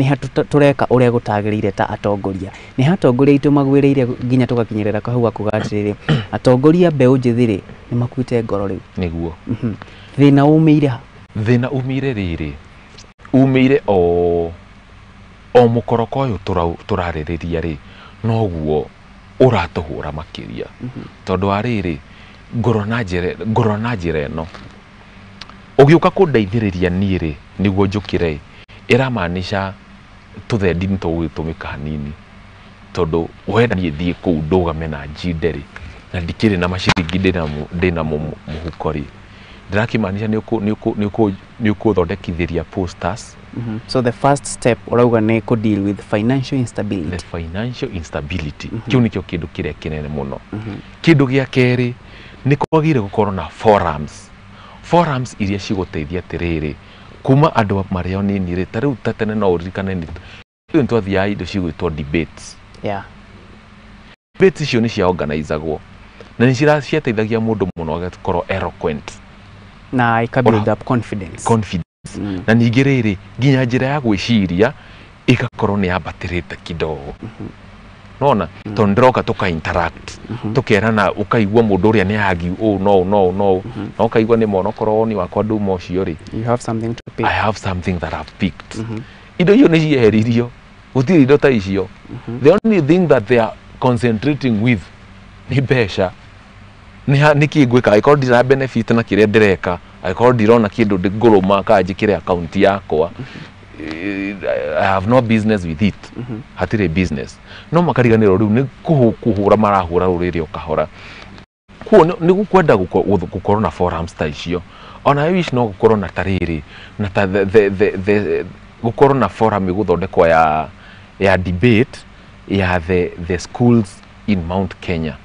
ha tũreka ũrĩa gũtagĩrĩire ta atongoria, nĩ ha atongoria aitũ magwĩrĩire nginya tũgakinyĩrĩra kahau gakuga atĩrĩrĩ, atongoria mbeũ njĩthĩ rĩ, nĩ makuĩte ngoro rĩu. Nĩguo. Thĩna umĩire ha? Thĩna umĩire rĩrĩ, umĩire o mũkoroko ũyũ tũrarĩrĩria rĩ, noguo ũratũhũra makĩria, tondũ wa rĩrĩ, ngorora na njĩra ĩno ũgĩũka kũndeithĩrĩria niĩ rĩ, nĩguo njũkĩre, ĩramaanisha tũthendi nĩ tũgũgĩtũmĩka hanini, tondũ wenda niĩ thiĩ kũu ndũgame na njinde rĩ, na ndikĩrĩ na maciringi ndĩnamo mũhuko rĩ, ndĩrakĩmaanisha nĩ ũkũthondekithĩria posters. So the first step ũrauga nĩ kũ deal with financial instability. The financial instability, kĩu nĩkĩo kĩndũ kĩrĩa kĩnene mũno. Kĩndũ gĩa kerĩ, nĩ kwagĩrĩire gũkorwo na forums iria cigũteithia atĩrĩrĩ, kuma andũ marĩ anini rĩ, ta rĩu ta tene no ũririkane nĩ rĩu twathiaga indo cigwĩtwo debates. Debates icio nĩ cia organizagwo na nĩ ciateithagia mũndũ mũno agakorwo eloquent na ika build up confidence. Confidence. Na ningĩ rĩrĩ, nginya njĩra ya gwĩciria ĩgakorwo nĩ yambatĩrĩte kidogo, nona tondũ ndĩroka tũka interact, tũkerana, ũkaigua mũndũ ũrĩa nĩ agi ũũ no no no na ũkaigua nĩ mona okorwo woni wakwa nduma ũcio rĩ, you have something to pick. I have something that I've picked. Indo icio nĩ cieheririo, gũtirĩ indo ta icio. The only thing that they are concentrating with nĩ mbeca. Nĩ kĩ ngwĩka angĩkorwo ndira benefit na kĩrĩa ndĩreka, angĩkorwo ndirona kĩndũ ngũrũma kana njĩkĩre akaunti yakwa. I have no business with it. Hatirĩ business, no makariganĩrwo rĩu nĩ kũhũra marahũra rũrĩrĩ o kahora. Kuo nĩ gũkwenda gũkorwo na forums ta icio. Ona I wish no gũkorwo na ta rĩrĩ na ta the gũkorwo na forum ĩgũthondekwo ya debate ya the schools in Mount Kenya,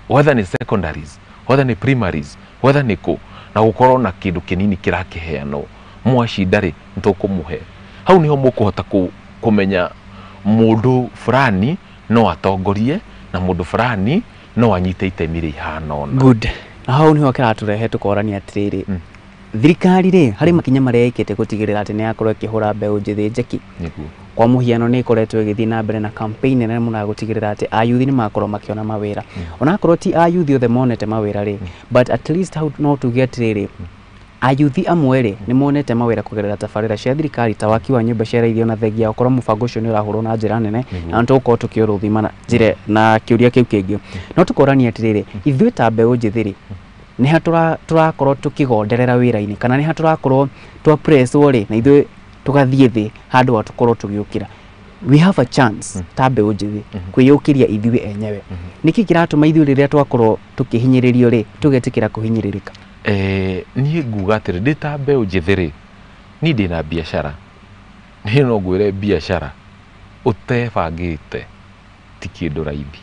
whether nĩ secondaries, whether nĩ primaries, whether nĩ kũ, na gũkorwo na kĩndũ kĩnini kĩrakĩheanwo. Mwacinda rĩ, nĩtũkũmũhe. Hau nĩho mũkũhota kũmenya mũndũ fulani no atongorie na mũndũ fulani no anyite itemi rĩihana ũna. Good. Na hau niho kĩratũrehe tũkorania atĩrĩrĩ, thirikari rĩ, harĩ makinya marĩa ĩkĩte gũtigĩrĩra atĩ nĩ yakorwo ĩkĩhũra mbeũ njĩthĩ njeki? Nĩguo. Kwa mũhiano, nĩ ĩkoretwo ĩgĩthiĩ na mbere na campaign nene mũno ya gũtigĩrĩra atĩ ayuthi nĩ makorwo makĩona mawĩra. Onakorwo ti ayuthi othe monete mawĩra rĩ, but at least hau no tuge atĩrĩrĩ, ayuthi amwe rĩ, nĩ monete mawĩra kũgerera tabarĩra cia thirikari ta waki wa nyũmba cia raithi, ona thengia gũkorwo mũbango ũcio nĩ ũrahũrwo na njĩra nene, na nĩ tũgũkorwo tũkĩũrũthima na njĩra na kĩũria kĩu kĩngĩ. No tũkorania atĩrĩrĩ, ithuĩ ta mbeũ njĩthĩ rĩ, nĩ ha tũrakorwo tũkĩgonderera wĩra-inĩ, kana nĩ ha tũrakorwo twa presswo rĩ, na ithuĩ tũgathiĩ thĩ handũ ha tũkorwo tũgĩũkĩra? We have a chance ta mbeũ njĩthĩ kwĩyũkĩria ithuĩ enyewe. Nĩkĩ kĩratũma ithuĩ rĩrĩa twakorwo tũkĩhinyĩrĩrio rĩ, tũgetĩkĩra kũhinyĩrĩrĩka? Niĩ nguga atĩrĩ, ndĩ ta mbeũ njĩthĩ rĩ, niĩ ndĩna biacara. Niĩ no ngwĩre, biacara ũtebangĩte ti kĩndũ raithi.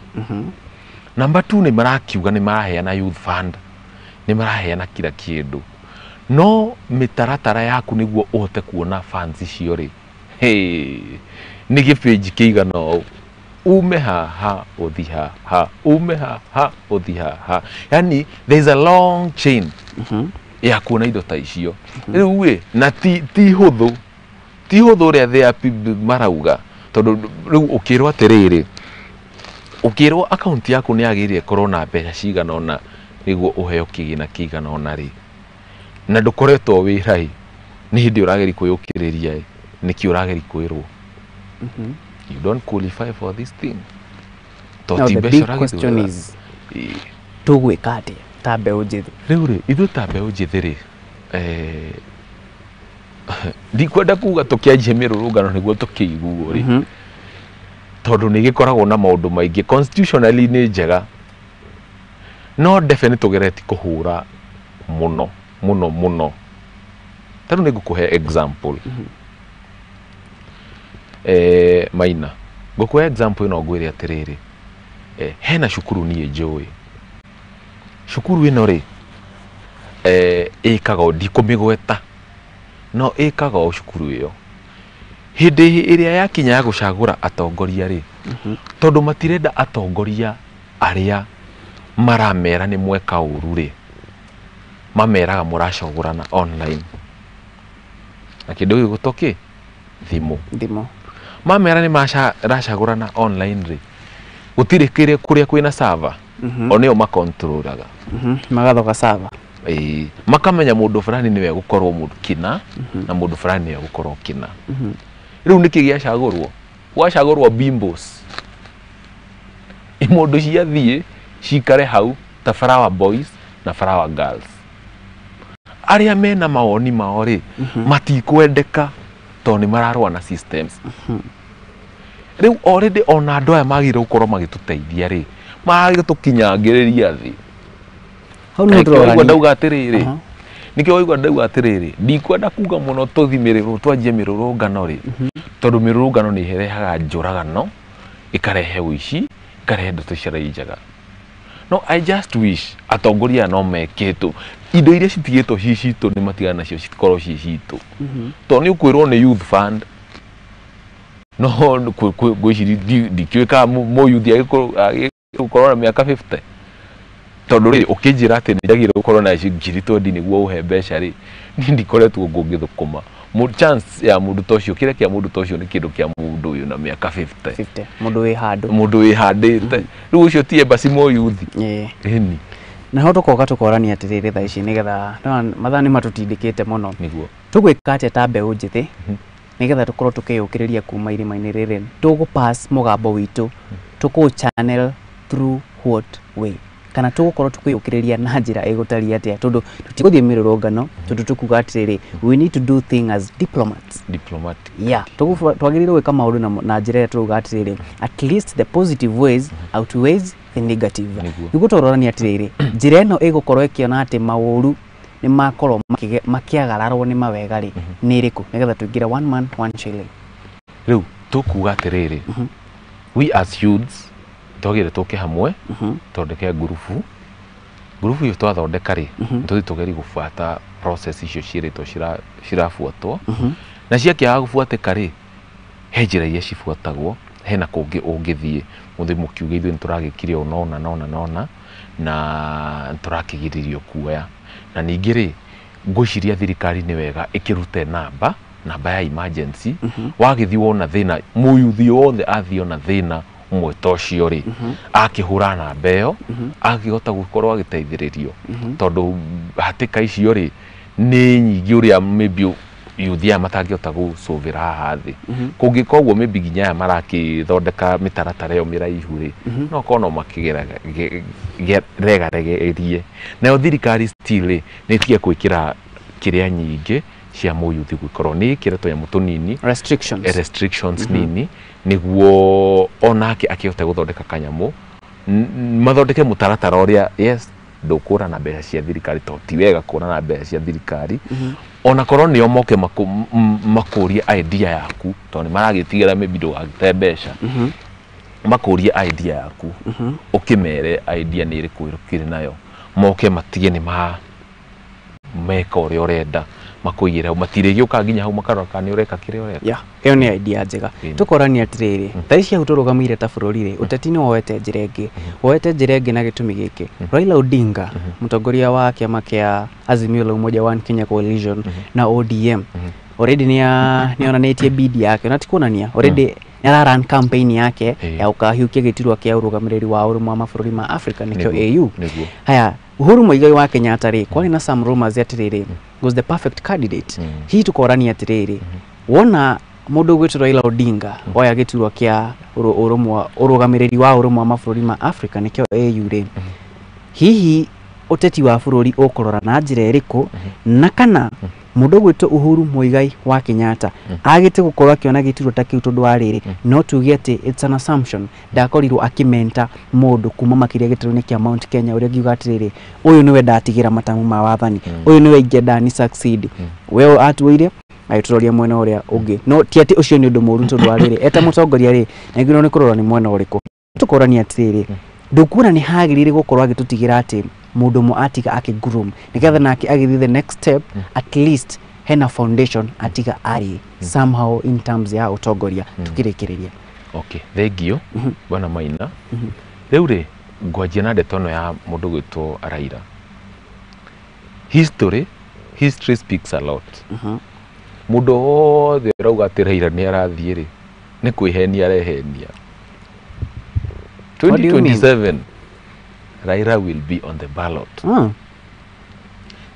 Number two, nĩ marakiuga nĩ maraheana youth fund, nĩ maraheana kila kĩndũ, no mĩtaratara yaku nĩguo ũhote kuona funds icio rĩ, hey, nĩ gĩbĩnji kĩigana ũũ, ume haha ũthi haha, ume haha ũthi haha, yani there is a long chain ya kuona indo ta icio. Rĩu ĩ, na ti hũthũ, ti hũthũ ũrĩa the marauga, tondũ rĩu ũkĩrwo atĩrĩrĩ, ũkĩrwo akaunti yaku nĩ yagĩrĩire ĩkorwo na mbeca cigana ũna nĩguo ũheo kĩgĩna kĩigana ũna rĩ, na ndũkoretwo wĩra ĩ, nĩ hĩndĩ ũrageria kwĩyũkĩrĩria ĩ, nĩkĩ ũrageria kwĩrwo you don't qualify for this thing? To Now ti the mbeca big ũragĩthuura. question is, tũgwĩka atĩa ta mbeũ njĩthĩ? Rĩu rĩ, ithuĩ ta mbeũ njĩthĩ rĩ, ndikwenda kuga tũkĩanjie mĩrũrũngano nĩguo tũkĩiguo rĩ, tondũ nĩ gĩkoragwo na maũndũ maingĩ. Constitutionally nĩ njega, no ndebe nĩ tũgeretie kũhũra mũno mũno mũno. Ta rĩu nĩ ngũkũhe example, Maina, ngũkũhe example ĩno, ngwĩre atĩrĩrĩ, hena cukuru niĩ njũĩ. Cukuru ĩno rĩ, ĩkaga ũũ, ndikũmĩgweta, no ĩkaga ũũ. Cukuru ĩyo, hĩndĩ ĩrĩa yakinya ya gũcagũra atongoria rĩ, tondũ matirenda atongoria arĩa maramera nĩ mweka ũru rĩ, mameraga mũracagũrana online na kĩndũ gĩgũtwo kĩ thimũ. Thimũ. Mamera nĩ maracagũrana online rĩ, gũtirĩ kĩrĩa kũrĩa kwĩna server, o nĩo makontrolaga. Magathoka sava. Ĩĩ, makamenya mũndũ fulani nĩwe gũkorwo mũndũ kĩna na mũndũ fulani nĩwe gũkorwo kĩna. Rĩu nĩkĩ gĩacagũrwo? Gwacagũrwo bimbos, mũndũ ciathiĩ cikare hau ta flower boys na flower girls. Arĩa mena mawoni mao rĩ, matikwendeka tondũ nĩ mararũa na systems. Rĩu already ona andũ aya magĩrĩirwo gũkorwo magĩtũteithia rĩ, magĩtũkinyangĩrĩria thĩ. Hau nĩho Nĩkĩo waigua tũrorania. ndauga atĩrĩrĩ, nĩkĩo waigua ndauga atĩrĩrĩ, ndikwenda kuga mũno tũthi twanjie mĩrũrũngano rĩ, tondũ mĩrũrũngano nĩ ĩrehaga njũragano, ĩkarehe ũici, ĩkarehe ndeto citarĩ njega. No I just wish atongoria aya no mekĩtwo indo iria citigĩtwo ci citũ, nĩ matigana nacio cikorwo ci citũ, tondũ nĩ ũkwĩrwo nĩ youth fund, no ngwĩciria ndikĩũĩ kana mũyuthi agĩkorwo na mĩaka 50, tondũ rĩ, ũkĩnjĩra atĩ nĩ njagĩrĩirwo gũkorwo na ngiri 20 nĩguo ũhe mbeca rĩ, niĩ ndikoretwo ngũgĩthũkũma. Chance ya mũndũ ta ũcio, kĩrĩa kĩa mũndũ ta ũcio nĩ kĩndũ kĩa mũndũ ũyũ na mĩaka 50. 50, mũndũ wĩ handũ. Mũndũ wĩhandĩte. Rĩu ũcio ti embassy mũyuthi. Ĩni. Na ho tũkoka tũkorania atĩrĩrĩ, thaa ici nĩgetha ndona mathaa nĩ matũtindĩkĩte mũno, Nĩguo. tũgwĩka atĩa ta mbeũ njĩthĩ nĩgetha tũkorwo tũkĩyũkĩrĩria kuma irima-inĩ rĩrĩ? Tũgũ pass mũgambo witũ, tũkũ channel through what way? Kana Kana tũgũkorwo tũkĩyũkĩrĩria na njĩra ĩgũtariĩ atĩa, tondũ tũtigũthiĩ mĩrũrũngano, tondũ tũkuga atĩrĩrĩ, we need to do things as diplomats. Diplomatic. Yeah, twagĩrĩirwo gwĩka maũndũ na njĩra ĩrĩa tũrauga atĩrĩrĩ, at least the positive ways outweighs the negative. Nĩguo. Nĩguo tũrorania atĩrĩrĩ, njĩra ĩno ĩgũkorwo ĩkĩona atĩ maũru nĩ makorwo makĩagararwo nĩ mawega rĩ, nĩ ĩrĩkũ, nĩgetha tũingĩre one man one shilling. Rĩu tũkuga atĩrĩrĩ, we as youths twagĩrĩire tũke hamwe, tondeke ngurubu. Ngurubu ĩyo twathondeka rĩ, tũthiĩ tũgerie gũbuata process icio ciĩrĩtwo cirabuatwo, na ciakĩaga gũbuatĩka rĩ, he njĩra iria cibuatagwo, hena kũngĩ ũngĩthiĩ mũthiĩ mũkiuge ithuĩ nĩtũragĩkire ũũ nona nona nona na nĩtũrakĩgiririo kuoya. Na ningĩ rĩ, ngwĩciria thirikari nĩ wega ĩkĩrute namba ya emergency. Wagĩthiĩ wona thĩna, mũyuthi wothe athiĩ ona thĩna ũmwe ta ũcio rĩ, akĩhũra namba ĩyo, akĩhota gũkorwo agĩteithĩrĩrio, tondũ hatĩka icio rĩ nĩ nyingĩ ũrĩa maybe yuthi aya matangĩhota gũcũvĩra haha thĩ. Kũngĩka ũguo, maybe nginya aya marakĩthondeka mĩtaratara ĩyo mĩraihu rĩ, no korwo no makĩregaregerie. Nayo thirikari still rĩ, nĩ ĩtige gwĩkĩra kĩrĩa nyingĩ cia mũyuthi, gũkorwo nĩ ĩkĩre tũnyamũ tũnini, restrictions, restrictions nini, nĩguo onake akĩhote gũthondeka kanyamũ, mathondeke mũtaratara ũrĩa, yes, ndũkũra na mbeca cia thirikari, tondũ ti wega kũra na mbeca cia thirikari. Ona korwo nĩo moke makũrie idea yaku, tondũ nĩ maragĩtigĩra maybe ndũgagĩte mbeca, makũrie idea yaku, ũkĩmere idea nĩ ĩrĩkũ ũkĩrĩ nayo, moke matige nĩ ma meka ũrĩa ũrenda, makũigĩre hau, matirĩgĩũka nginya hau makarora kana nĩ ũreka kĩrĩa ũreka. Yeah, ĩyo nĩ idea njega. Tũkorania atĩrĩrĩ, thaa ici hau tũrũgamĩire ta bũrũri rĩ, ũteti nĩ woete njĩra ĩngĩ, woete njĩra ĩngĩ na gĩtũmi gĩkĩ: Raila Odinga, mũtongoria wa kĩama kĩa Azimio la Umoja One Kenya Coalition na ODM, already nĩ onanĩtie bid yake, na ti kuonania, already nĩ ara run campaign yake ya gũkahiũkia gĩturwa kĩa ũrũgamĩrĩri wa ũrũmwe wa mabũrũri ma Africa, nĩkĩo AU. Haya, Uhuru Muigai wa Kenyatta rĩ, kwarĩ na some rumors atĩrĩrĩ, was the perfect candidate. Hihi tũkorania atĩrĩrĩ, wona mũndũ ũgwĩtwo Raila Odinga oya gĩturwa kĩa ũrũmwe, ũrũgamĩrĩri wa ũrũmwe wa mabũrũri ma Africa, nĩkĩo AU rĩ, hihi ũteti wa bũrũri ũkũrora na njĩra ĩrĩkũ? Na kana mũndũ ũgwĩtwo Uhuru Muigai wa Kenyatta agĩte gũkorwo akĩona gĩturwa ta kĩu, tondũ wa rĩrĩ, no tuge atĩ it's an assumption, ndakorirwo akĩmenta mũndũ kuma makĩria gĩtarũ-inĩ kĩa Mount Kenya ũrĩa ngiuga atĩrĩrĩ, ũyũ nĩwe ndatigĩra matamu ma wathani, ũyũ nĩwe ingĩenda ni succeed. We atuĩire agĩtũroria mwena ũrĩa ũngĩ, no ti atĩ ũcio nĩ ũndũ mũũru, tondũ wa rĩrĩ, eta mũtongoria rĩ, nĩagĩrĩirwo nĩ kũrora nĩ mwena ũrĩkũ. Tũkorania atĩrĩrĩ, ndũkuona nĩ hagĩrĩire gũkorwo agĩtũtigĩra atĩ mũndũ ũmwe atiga akĩ-groom, nĩgetha nake agĩthiĩ the next step, at least hena foundation atiga arĩ somehow in terms ya ũtongoria, tukĩrĩkĩrĩria? Okay, thank you, bwana Maina. Rĩu rĩ, ngwanjia na ndeto ĩno ya mũndũ gwĩtwo Raila. History speaks a lot. Mũndũ wothe ũrauga atĩ Raila nĩ arathiĩ rĩ, nĩ kwĩhenia arehenia. What do you mean? 2027 Raila will be on the ballot.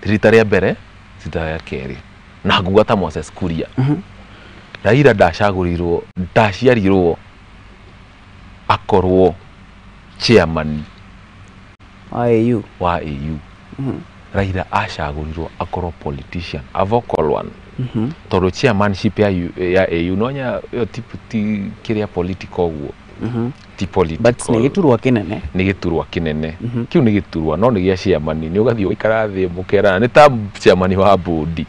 Ti rita rĩa mbere, ti rita rĩa kerĩ, na nguga ta Moses Kuria. Raila ndacagũrirwo, ndaciarirwo akorwo chairman wa AU. Wa AU. Raila acagũrirwo akorwo politician, a vocal one, tondũ chairmanship ya AU nonya ĩyo ti kĩrĩa political ũguo, ti political. But nĩ gĩturwa kĩnene. Nĩ gĩturwa kĩnene kĩu, nĩ gĩturwa no nĩ gĩa chairman, nĩ ũgathiĩ ũgaikara thĩ mũkerana nĩ ta chairman wa board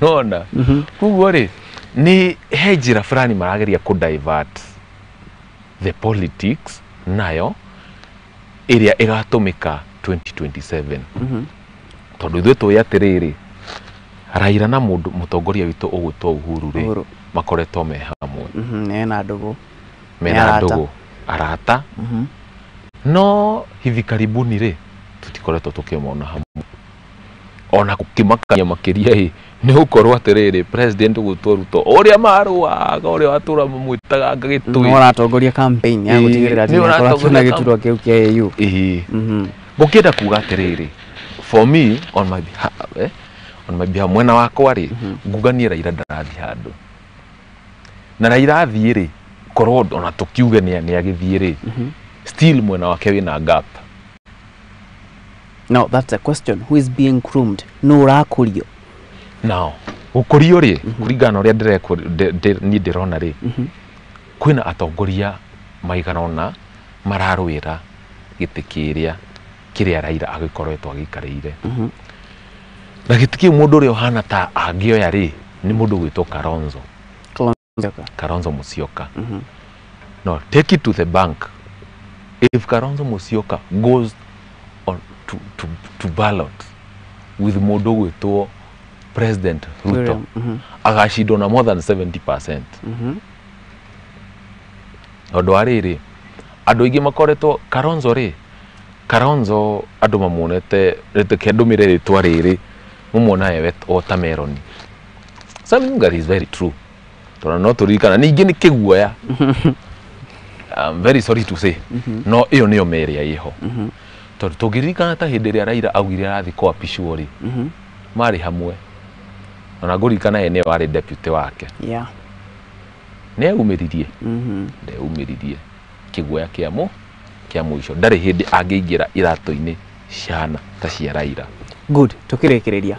nona. Koguo rĩ, nĩ he njĩra fulani marageria kũ divert the politics nayo ĩrĩa ĩgatũmĩka 2027, tondũ ithuĩ tũĩ atĩrĩrĩ, Raila na mũndũ mũtongoria witũ ũgwĩtwo Uhuru rĩ, Uhuru. makoretwo me hamwe. Mena ndũgũ. Mena Nĩ arata. ndũgũ, arata. No hivi karibuni rĩ, tũtikoretwo tũkĩmona hamwe. Ona gũkĩmakania makĩria ĩ nĩ gũkorwo atĩrĩrĩ, president ũgwĩtwo Ruto ũrĩa marũaga, ũrĩa watũra mamwĩtaga ngagĩtũĩ, nĩ ũratongoria campaign ya gũtigĩrĩra atĩ nĩ nĩakorwo akĩona ũratongoria gĩturwa kĩu kĩa AU. Ĩĩ. Ngũkĩenda kuga atĩrĩrĩ, for me, on my behalf, on my behalf, mwena wakwa rĩ, nguga niĩ Raila ndarathiĩ handũ, na Raila athiĩ rĩ, korwo ona tũkiuge nĩ agĩthiĩ rĩ, still mwena wake wĩna gap. Now that's a question, who is being groomed? No ũrakũrio. Now gũkũrio rĩ, kũringana na ũrĩa niĩ ndĩrona rĩ, kwĩna atongoria maigana ũna mararũĩra gĩtĩ kĩrĩa kĩrĩa Raila agĩkoretwo agĩikarĩire. Na gĩtĩ kĩu mũndũ ũrĩa ũhana ta angĩoya rĩ, nĩ mũndũ ũgwĩtwo Kalonzo. Kalonzo Musyoka. No, take it to the bank. If Kalonzo Musyoka goes on to ballot with mũndũ ũgwĩtwo President Ruto, agacindwo na more than 70%. Tondũ wa rĩrĩ, andũ aingĩ makoretwo Kalonzo rĩ, Kalonzo andũ mamuonete, reke ndũmĩre rĩtwa rĩrĩ, mũmuonaga we watermelon. Something that is very true. Tondũ no tũririkana ningĩ nĩ kĩguoya. I'm very sorry to say, no ĩyo nĩyo mĩrĩa ĩho. Tondũ tũngĩririkana ta hĩndĩ ĩrĩa Raila augire arathiĩ kwapishwo rĩ, marĩ hamwe. Ona ngũririkana ye nĩwe warĩ deputy wake. Nĩ eyumĩririe. Ndeyumĩririe. Kĩguoya kĩa mũico. Ndarĩ hĩndĩ angĩingĩra iratũ-inĩ cihana ta cia Raila. Good, tũkĩrĩkĩrĩria.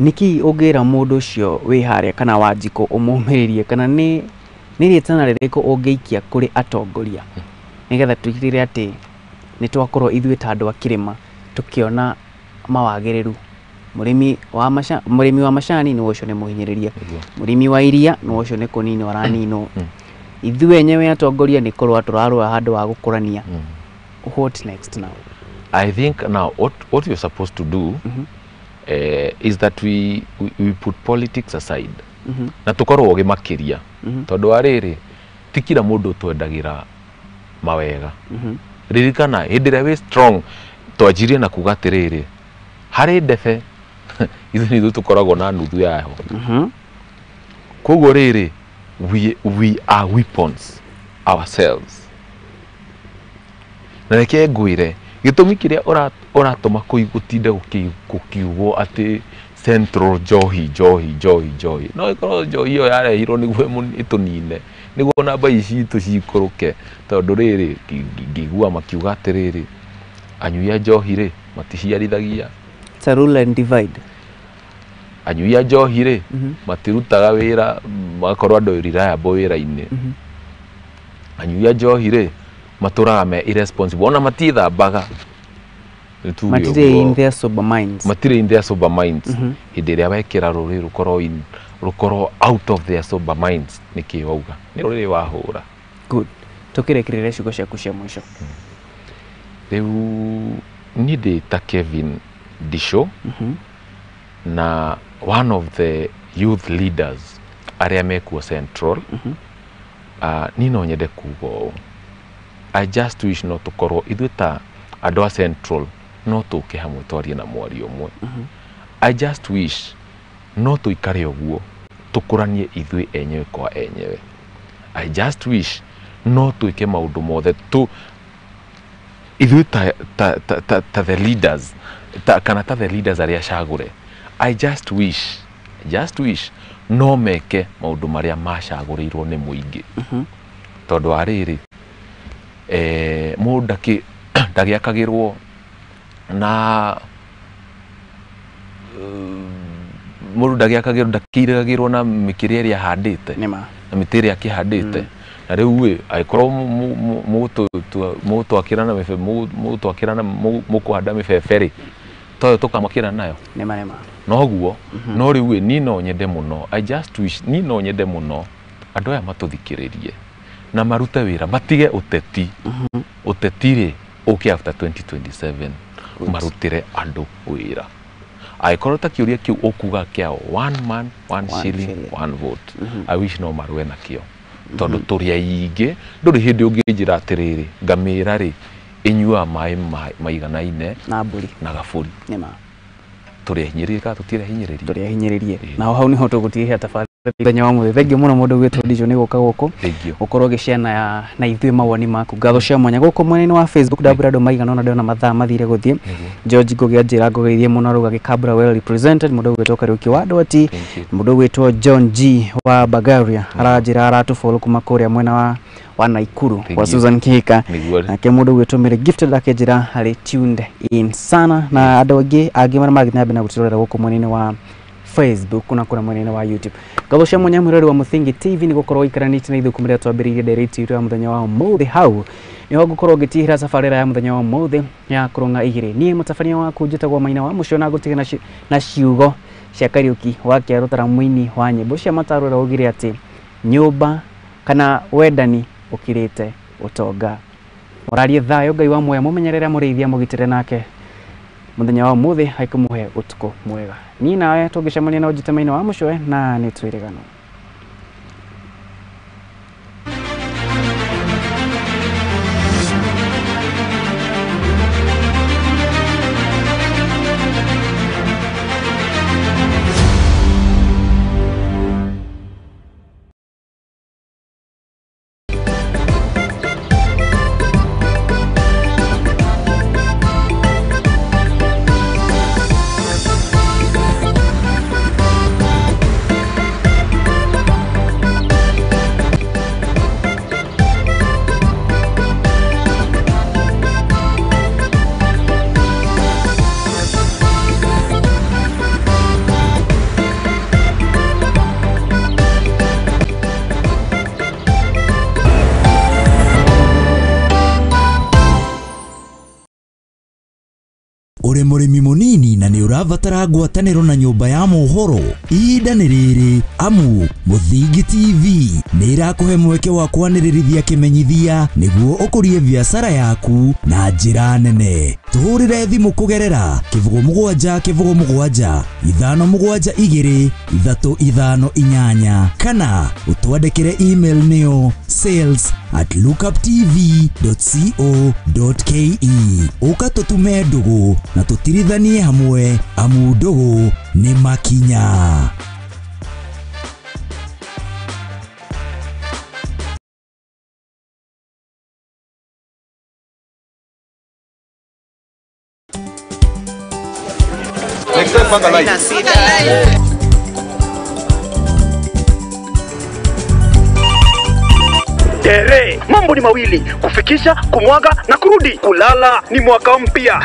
Nĩkĩ ũngĩra mũndũ ũcio wĩ harĩa kana Wanjikũ ũmũmĩrĩrie, kana nĩ rĩtana rĩrĩkũ ũngĩikia kũrĩ atongoria nĩgetha tũtigĩrĩre atĩ nĩ twakorwo ithuĩ ta andũ a kĩrĩma tũkĩona mawagĩrĩru? Mũrĩmi wa macani nĩ ũcio nĩ mũhinyĩrĩrie, mũrĩmi wa iria nĩ ũcio nĩ kũninwo araninwo. Ithuĩ enyewe atongoria nĩ kũrũa tũrarũa handũ ha gũkũrania. What next now? I think now what you're supposed to do is that we put politics aside. Na tukorwo ũgĩ makĩria. Tondũ wa rĩrĩ, ti kila mũndũ twendagĩra mawega. Ririkana hĩndĩ ĩrĩa wĩ strong, twanjirie na kuga atĩrĩrĩ, harĩ ndebe ithuĩ nĩ ithuĩ tũkoragwo na nuthu yayo. Koguo rĩrĩ, we are weapons ourselves. Na reke ngwĩre gĩtũmi kĩrĩa ũratũma gũtinde gũkiugwo atĩ Central njohi njohi njohi njohi, no ĩkorwo njohi ĩyo yarehirwo nĩguo ĩtũnine, nĩguo namba ici citũ cikũrũke. Tondũ rĩrĩ, ngĩigua makiuga atĩrĩrĩ, anyui a njohi rĩ maticiarithagia. It's a rule and divide. Anyui a njohi rĩ matirutaga wĩra, magakorwo andũ reliable wĩra-inĩ. Anyui a njohi rĩ matũraga me irresponsible, ona matiĩthambaga. Matirĩ in their sober minds. Matirĩ in their sober minds. Hĩndĩ ĩrĩa wekĩra rũrĩrĩ rũkorwo out of their sober minds, nĩkĩ wauga? Nĩ rũrĩrĩ wahũra. Good. Tũkĩrĩkĩrĩria ciugo ciaku cia mũico. Rĩu niĩ ndĩ ta Kevin Ndicũ, na one of the youth leaders arĩa mekuo Central, niĩ no nyende kuga ũũ. I just wish no tũkorwo ithuĩ ta andũ a Central no tũke hamwe twarie na mwario ũmwe. I just wish no tũikare ũguo tũkũranie ithuĩ enyewe kwa enyewe. I just wish no twĩke maũndũ mothe tu ithuĩ ta the leaders, kana ta the leaders arĩa acagũre. I just wish no meke maũndũ marĩa macagũrĩirwo nĩ mũingĩ. Tondũ wa rĩrĩ, mũndũ ndagĩakagĩrwo na mũndũ ndagĩakagĩrwo, ndakĩiragĩrwo na mĩkĩrĩa ĩrĩa ahandĩte, na mĩtĩ ĩrĩa akĩhandĩte. Na rĩu ĩ, angĩkorwo mũgũtwakĩra na mũgũtwakĩra na mũkũhanda mĩbebe rĩ, toyo tũkamwakĩra nayo. Nĩma. Noguo, no rĩu ĩ, niĩ no nyende mũno, I just wish, niĩ no nyende mũno andũ aya matũthikĩrĩrie na marute wĩra, matige ũteti. Ũteti rĩ, ũke after 2027, marutĩre andũ wĩra. Angĩkorwo ta kĩũria kĩu ũkuga kĩa one man, one shilling, one vote, I wish no marũe nakĩo. Tondũ tũrĩ aingĩ, ndũrĩ hĩndĩ ũngĩnjĩra atĩrĩrĩ, ngamĩra rĩ, ĩnyuaga maĩ maiganaine na mbũri na gabũri. Nĩma. Tũrĩ ahinyĩrĩrie kana tũtirĩ ahinyĩrĩrie? Tũrĩ ahinyĩrĩrie. Na hau nĩho tũgũtigĩra tabarĩra. Mũthenya wa mũthĩ thengiũ mũno mũndũ gwĩtwo Ndijo nĩ gũka gũkũ gũkorwo ũgĩciana na ithuĩ mawoni maku. Ngatho cia mwanya gũkũ mwena-inĩ wa Facebook ndambũra andũ maigana ũna ndĩrona mathaa mathire gũthiĩ. George Ngũgĩ anjĩra ngũgeithie mũno arauga Gĩkambura well represented. Mũndũ ũgwĩtwo Kariũki wa Ndwati, mũndũ ũgwĩtwo John G wa Bagaria aranjĩra aratũfollow kuma kũrĩa mwena wa Naikuru kwa Susan Kihika. Nake mũndũ ũgwĩtwo Mary Gifted akĩnjĩra arĩ tuned in sana, na andũ angĩ angĩ marĩa marathiĩ na mbere na gũtũrorera gũkũ mwena-inĩ wa Facebook na kũrĩa mwena-inĩ wa YouTube. Ngatho cia mwanya mwĩroreri wa Mũthingi TV nĩ gũkorwo ũikaranĩtie na ithuĩ kuma rĩrĩa twambĩrĩirie ndereti itũ ya mũthenya wa ũmũthĩ. Hau nĩho ngũkorwo ngĩtihĩra tabarĩra ya mũthenya wa ũmũthĩ ya kũrũng'a igĩrĩ. Niĩ mũtabania waku njĩtagwo Maina wa Mũcio na ngũtige na ciugo cia Kariũki wa Kĩarũtara mũini wa nyĩmbo cia mataro ũrĩa augire atĩ nyũmba kana wendani ũkirĩte ũtonga. Mũrarie thayũ, Ngai wa muoyo mũmenyerere, mũrĩithia, mũgitĩre nake mũthenya wa ũmũthĩ aikũmũhe ũtukũ mwega. Niĩ nawe tũngĩcemania na ũnjĩte Maina wa Mũcũe na nĩ twĩrĩgano. Uri mũrĩmi mũnini na nĩ ũrabatara ngwatanĩro na nyũmba ya mohoro, ihinda nĩ rĩrĩ amu Mũthingi TV nĩ ĩrakũhe mweke wa kwanĩrĩrithia kĩmenyithia nĩguo ũkũrie biacara yaku na njĩra nene. Tũhũrĩre thimũ kũgerera 07 07 572 358 kana ũtwandĩkĩre email nĩyo sales@lookuptv.co.ke. Ũka tũtume ndũgũ na tũtirithanie hamwe amu ndũgũ nĩ makinya. Tere, mambo ni mawili, kufikisha, kumwaga na kurudi. Kulala ni mwaka mpya.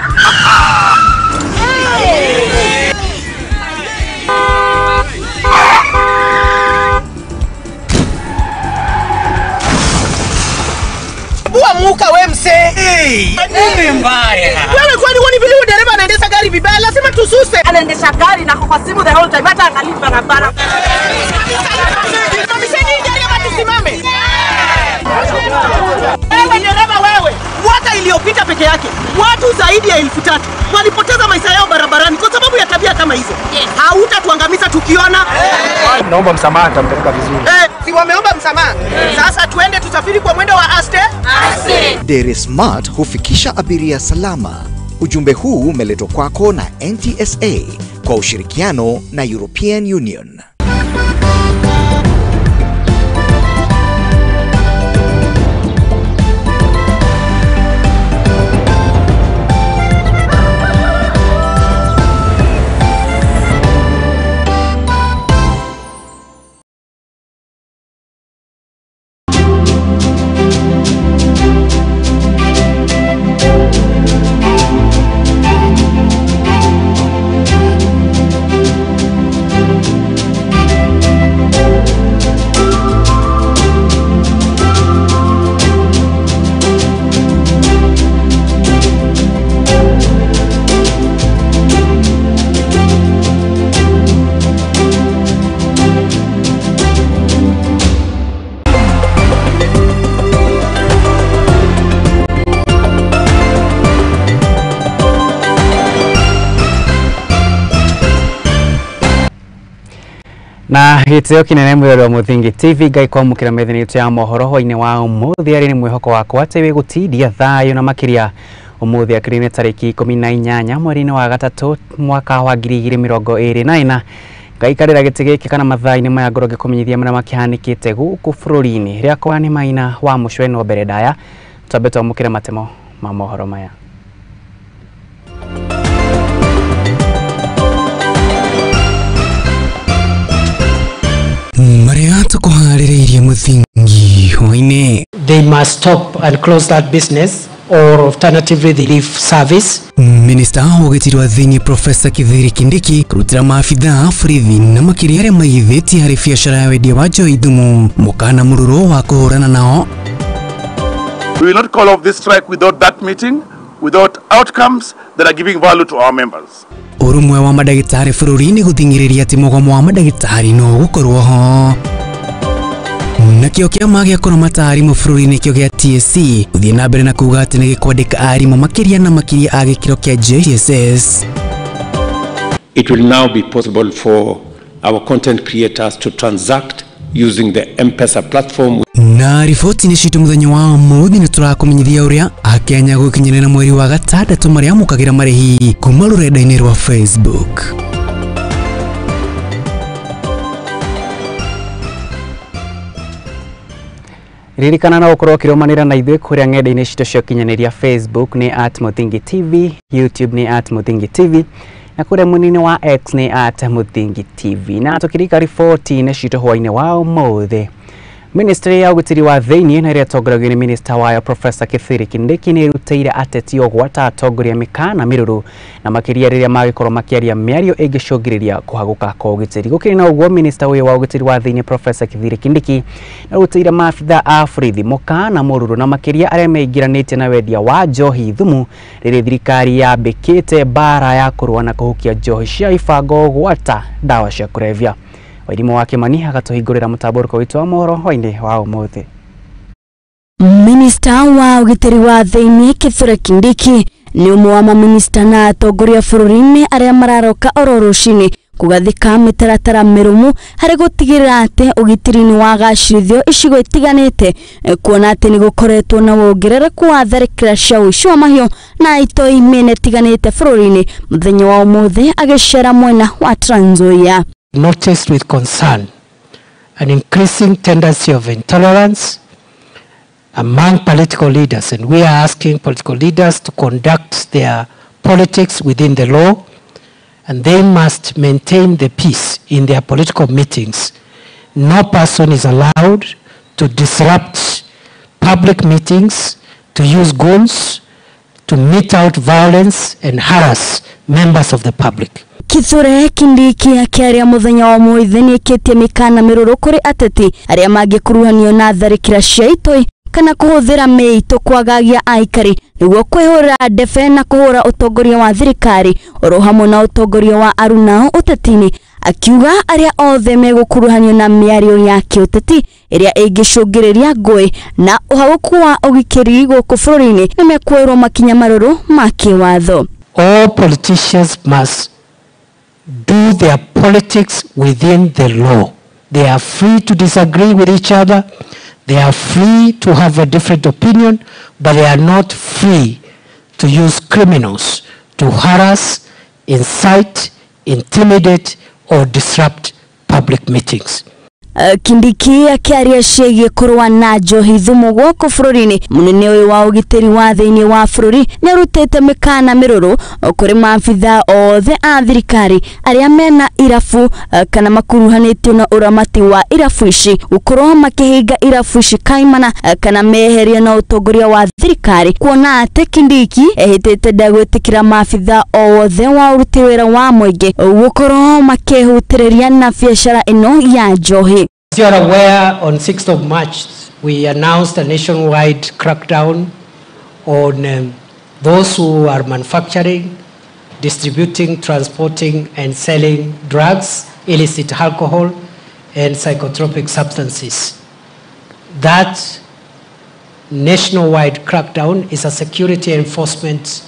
Muka we mse. Hey, nini mbaya? Wewe kwani huoni vile dereva anaendesha gari vibaya? Lazima tususe. Anaendesha gari na kwa simu the whole time, hata angalii barabara. Simamisheni gari ama tusimame. Wewe dereva wewe, mwaka iliyopita peke yake watu zaidi ya 3000 walipoteza maisha yao barabarani kwa sababu ya tabia kama hizo. Hautatuangamiza tukiona. Naomba msamaha, nitampeleka vizuri. Si wameomba msamaha. Sasa tuende tusafiri kwa mwendo wa aste. Aste. Dere Smart hufikisha abiria salama. Ujumbe huu umeletwa kwako na NTSA kwa ushirikiano na European Union. Na gĩtĩo kĩnene mwĩrori wa Mũthingi TV Ngai kwamũkĩra methini itũ ya mohoro hwainĩ wa ũmũthĩ arĩ nĩ mwĩhoko wakwa atĩ wĩ gũtindia thayũ na makĩria ũmũthĩ akĩrĩ nĩ tarĩki 18 mweri-inĩ wa gatatũ mwaka wa 2024. Ngaikarĩra gĩtĩ gĩkĩ kana mathaa-inĩ maya ngorwo ngĩkũmenyithia marĩa makĩhanĩkĩte gũkũ bũrũri-inĩ. Rĩakwa nĩ Maina wa Mũcweno. Mbere ndaya twambe twamũkĩre matemo ma mohoro maya. Marĩa tũkũharĩrĩirie mũthingi hwainĩ. They must stop and close that business or alternatively they leave service. Minista wa ũgitĩri wa thĩinĩ Professor Kithure Kindiki kũrutĩra maabitha a borithi na makĩria arĩa maigithĩtie harĩ biacara ya wendia wa njohi thumu mũkana mũrũrũ wa kũhũrana nao. We will not call off this strike without that meeting, without outcomes that are giving value to our members. Ũrũmwe wa mandagĩtarĩ bũrũri-inĩ gũthing'ĩrĩria atĩ mũgomo wa mandagĩtarĩ no ũgũkorwo ho. Nakĩo kĩama gĩa kũramata arimũ bũrũri-inĩ kĩo gĩa TSC gũthiĩ na mbere na kuga atĩ nĩ gĩkwandĩka arimũ makĩria na makĩria a gĩkĩro kĩa JSS. It will now be possible for our content creators to transact using the M-Pesa platform. Na riboti-inĩ citũ mũthenya wa ũmũthĩ nĩ tũrakũmenyithia ũrĩa Akenya gũkinyĩrĩra mweri wa gatandatũ marĩa amũkagĩra marĩhi kuma rũrenda-inĩ rwa Facebook. Ririkana na ũkorwo ũkĩrũmanĩra na ithuĩ kũrĩa ng'enda-inĩ citũ cia ũkinyanĩria Facebook nĩ @Muthingi TV, YouTube nĩ @Muthingi TV na kũrĩa mwena-inĩ wa X nĩ @Muthingi TV. Na tũkĩrika riboti-inĩ citũ hwainĩ wa ũmũthĩ, Ministry ya ũgitĩri wa thĩinĩ na ĩrĩa ĩtongoragio nĩ minista wayo Professor Kithure Kindiki nĩ ĩrutĩire ateti ũgwata atongoria mĩkana mĩrũrũ na makĩria rĩrĩa magĩkorwo makĩaria mĩario ĩngĩcũngĩrĩria kũhagũka kwa ũgitĩri. Gũkĩrĩ na ũguo, minista ũyũ wa ũgitĩri wa thĩinĩ Professor Kithure Kindiki nĩ arutĩire maabitha a borithi mũkana mũrũrũ na makĩria arĩa meingĩranĩtie na wendia wa njohi thumu rĩrĩa thirikari yambĩkĩte mbara ya kũrũa na kũhukia njohi cia ibango gwata ndawa cia kũrebia. Wairimu wa Kimani agatũhingũrĩra mũtambũrũko witũ wa mohoro hwainĩ wa ũmũthĩ. Minista wa ũgitĩri wa thĩinĩ Kithure Kindiki nĩ ũmwe wa maminista na atongoria bũrũri-inĩ arĩa mararoka oro rũcinĩ kũgathĩka mĩtaratara mĩrũmu harĩ gũtigĩrĩra atĩ ũgitĩri nĩ wagacĩrithio icigo itiganĩte, kuona atĩ nĩ gũkoretwo na wongerereku wa tharĩkĩra cia ũici wa mahiũ na itoi mĩena ĩtiganĩte bũrũri-inĩ. Mũthenya wa ũmũthĩ agĩcera mwena wa Trans Nzoia. Noticed with concern an increasing tendency of intolerance among political leaders, and we are asking political leaders to conduct their politics within the law, and they must maintain the peace in their political meetings. No person is allowed to disrupt public meetings, to use guns, to mete out violence and harass members of the public. Kithure Kindiki akĩaria mũthenya wa ũmũthĩ nĩĩkĩtie mĩkana mĩrũrũ kũrĩ ateti arĩa mangĩkuruhanio na tharĩkĩra cia itoi kana kũhũthĩra mĩito kwagagia aikari nĩguo kwĩhũrĩra ndebe na kũhũra ũtongoria wa thirikari oro hamwe na ũtongoria wa arunao ũteti-inĩ, akiuga arĩa othe megũkuruhanio na mĩario ya kĩũteti ĩrĩa ĩngĩcũngĩrĩria ngũĩ na ũhagũku wa ũgitĩri gũkũ bũrũri-inĩ nĩmekuoerwo makinya marũrũ ma kĩwatho. All politicians must do their politics within the law. They are free to disagree with each other. They are free to have a different opinion, but they are not free to use criminals to harass, incite, intimidate, or disrupt public meetings. Kindiki akĩaria ciĩgiĩ kũrũa na njohi thumu gũkũ bũrũri-inĩ, mũnene ũyũ wa ũgitĩri wa thĩinĩ wa bũrũri nĩarutĩte mĩkana mĩrũrũ kũrĩ maabitha othe a thirikari arĩa mena irabu kana makuruhanĩtio na ũramati wa irabu ici gũkorwo makĩhinga irabu ici kaimana kana meherio na ũtongoria wa thirikari, kuona atĩ Kindiki ehĩtĩte ndegwĩtĩkĩra maabitha othe wa ũruti wĩra wa mũingĩ gũkorwo makĩhutĩrĩria na biacara ĩno ya njohi. As you are aware, on 6th of March, we announced a nationwide crackdown on those who are manufacturing, distributing, transporting, and selling drugs, illicit alcohol, and psychotropic substances. That nationwide crackdown is a security enforcement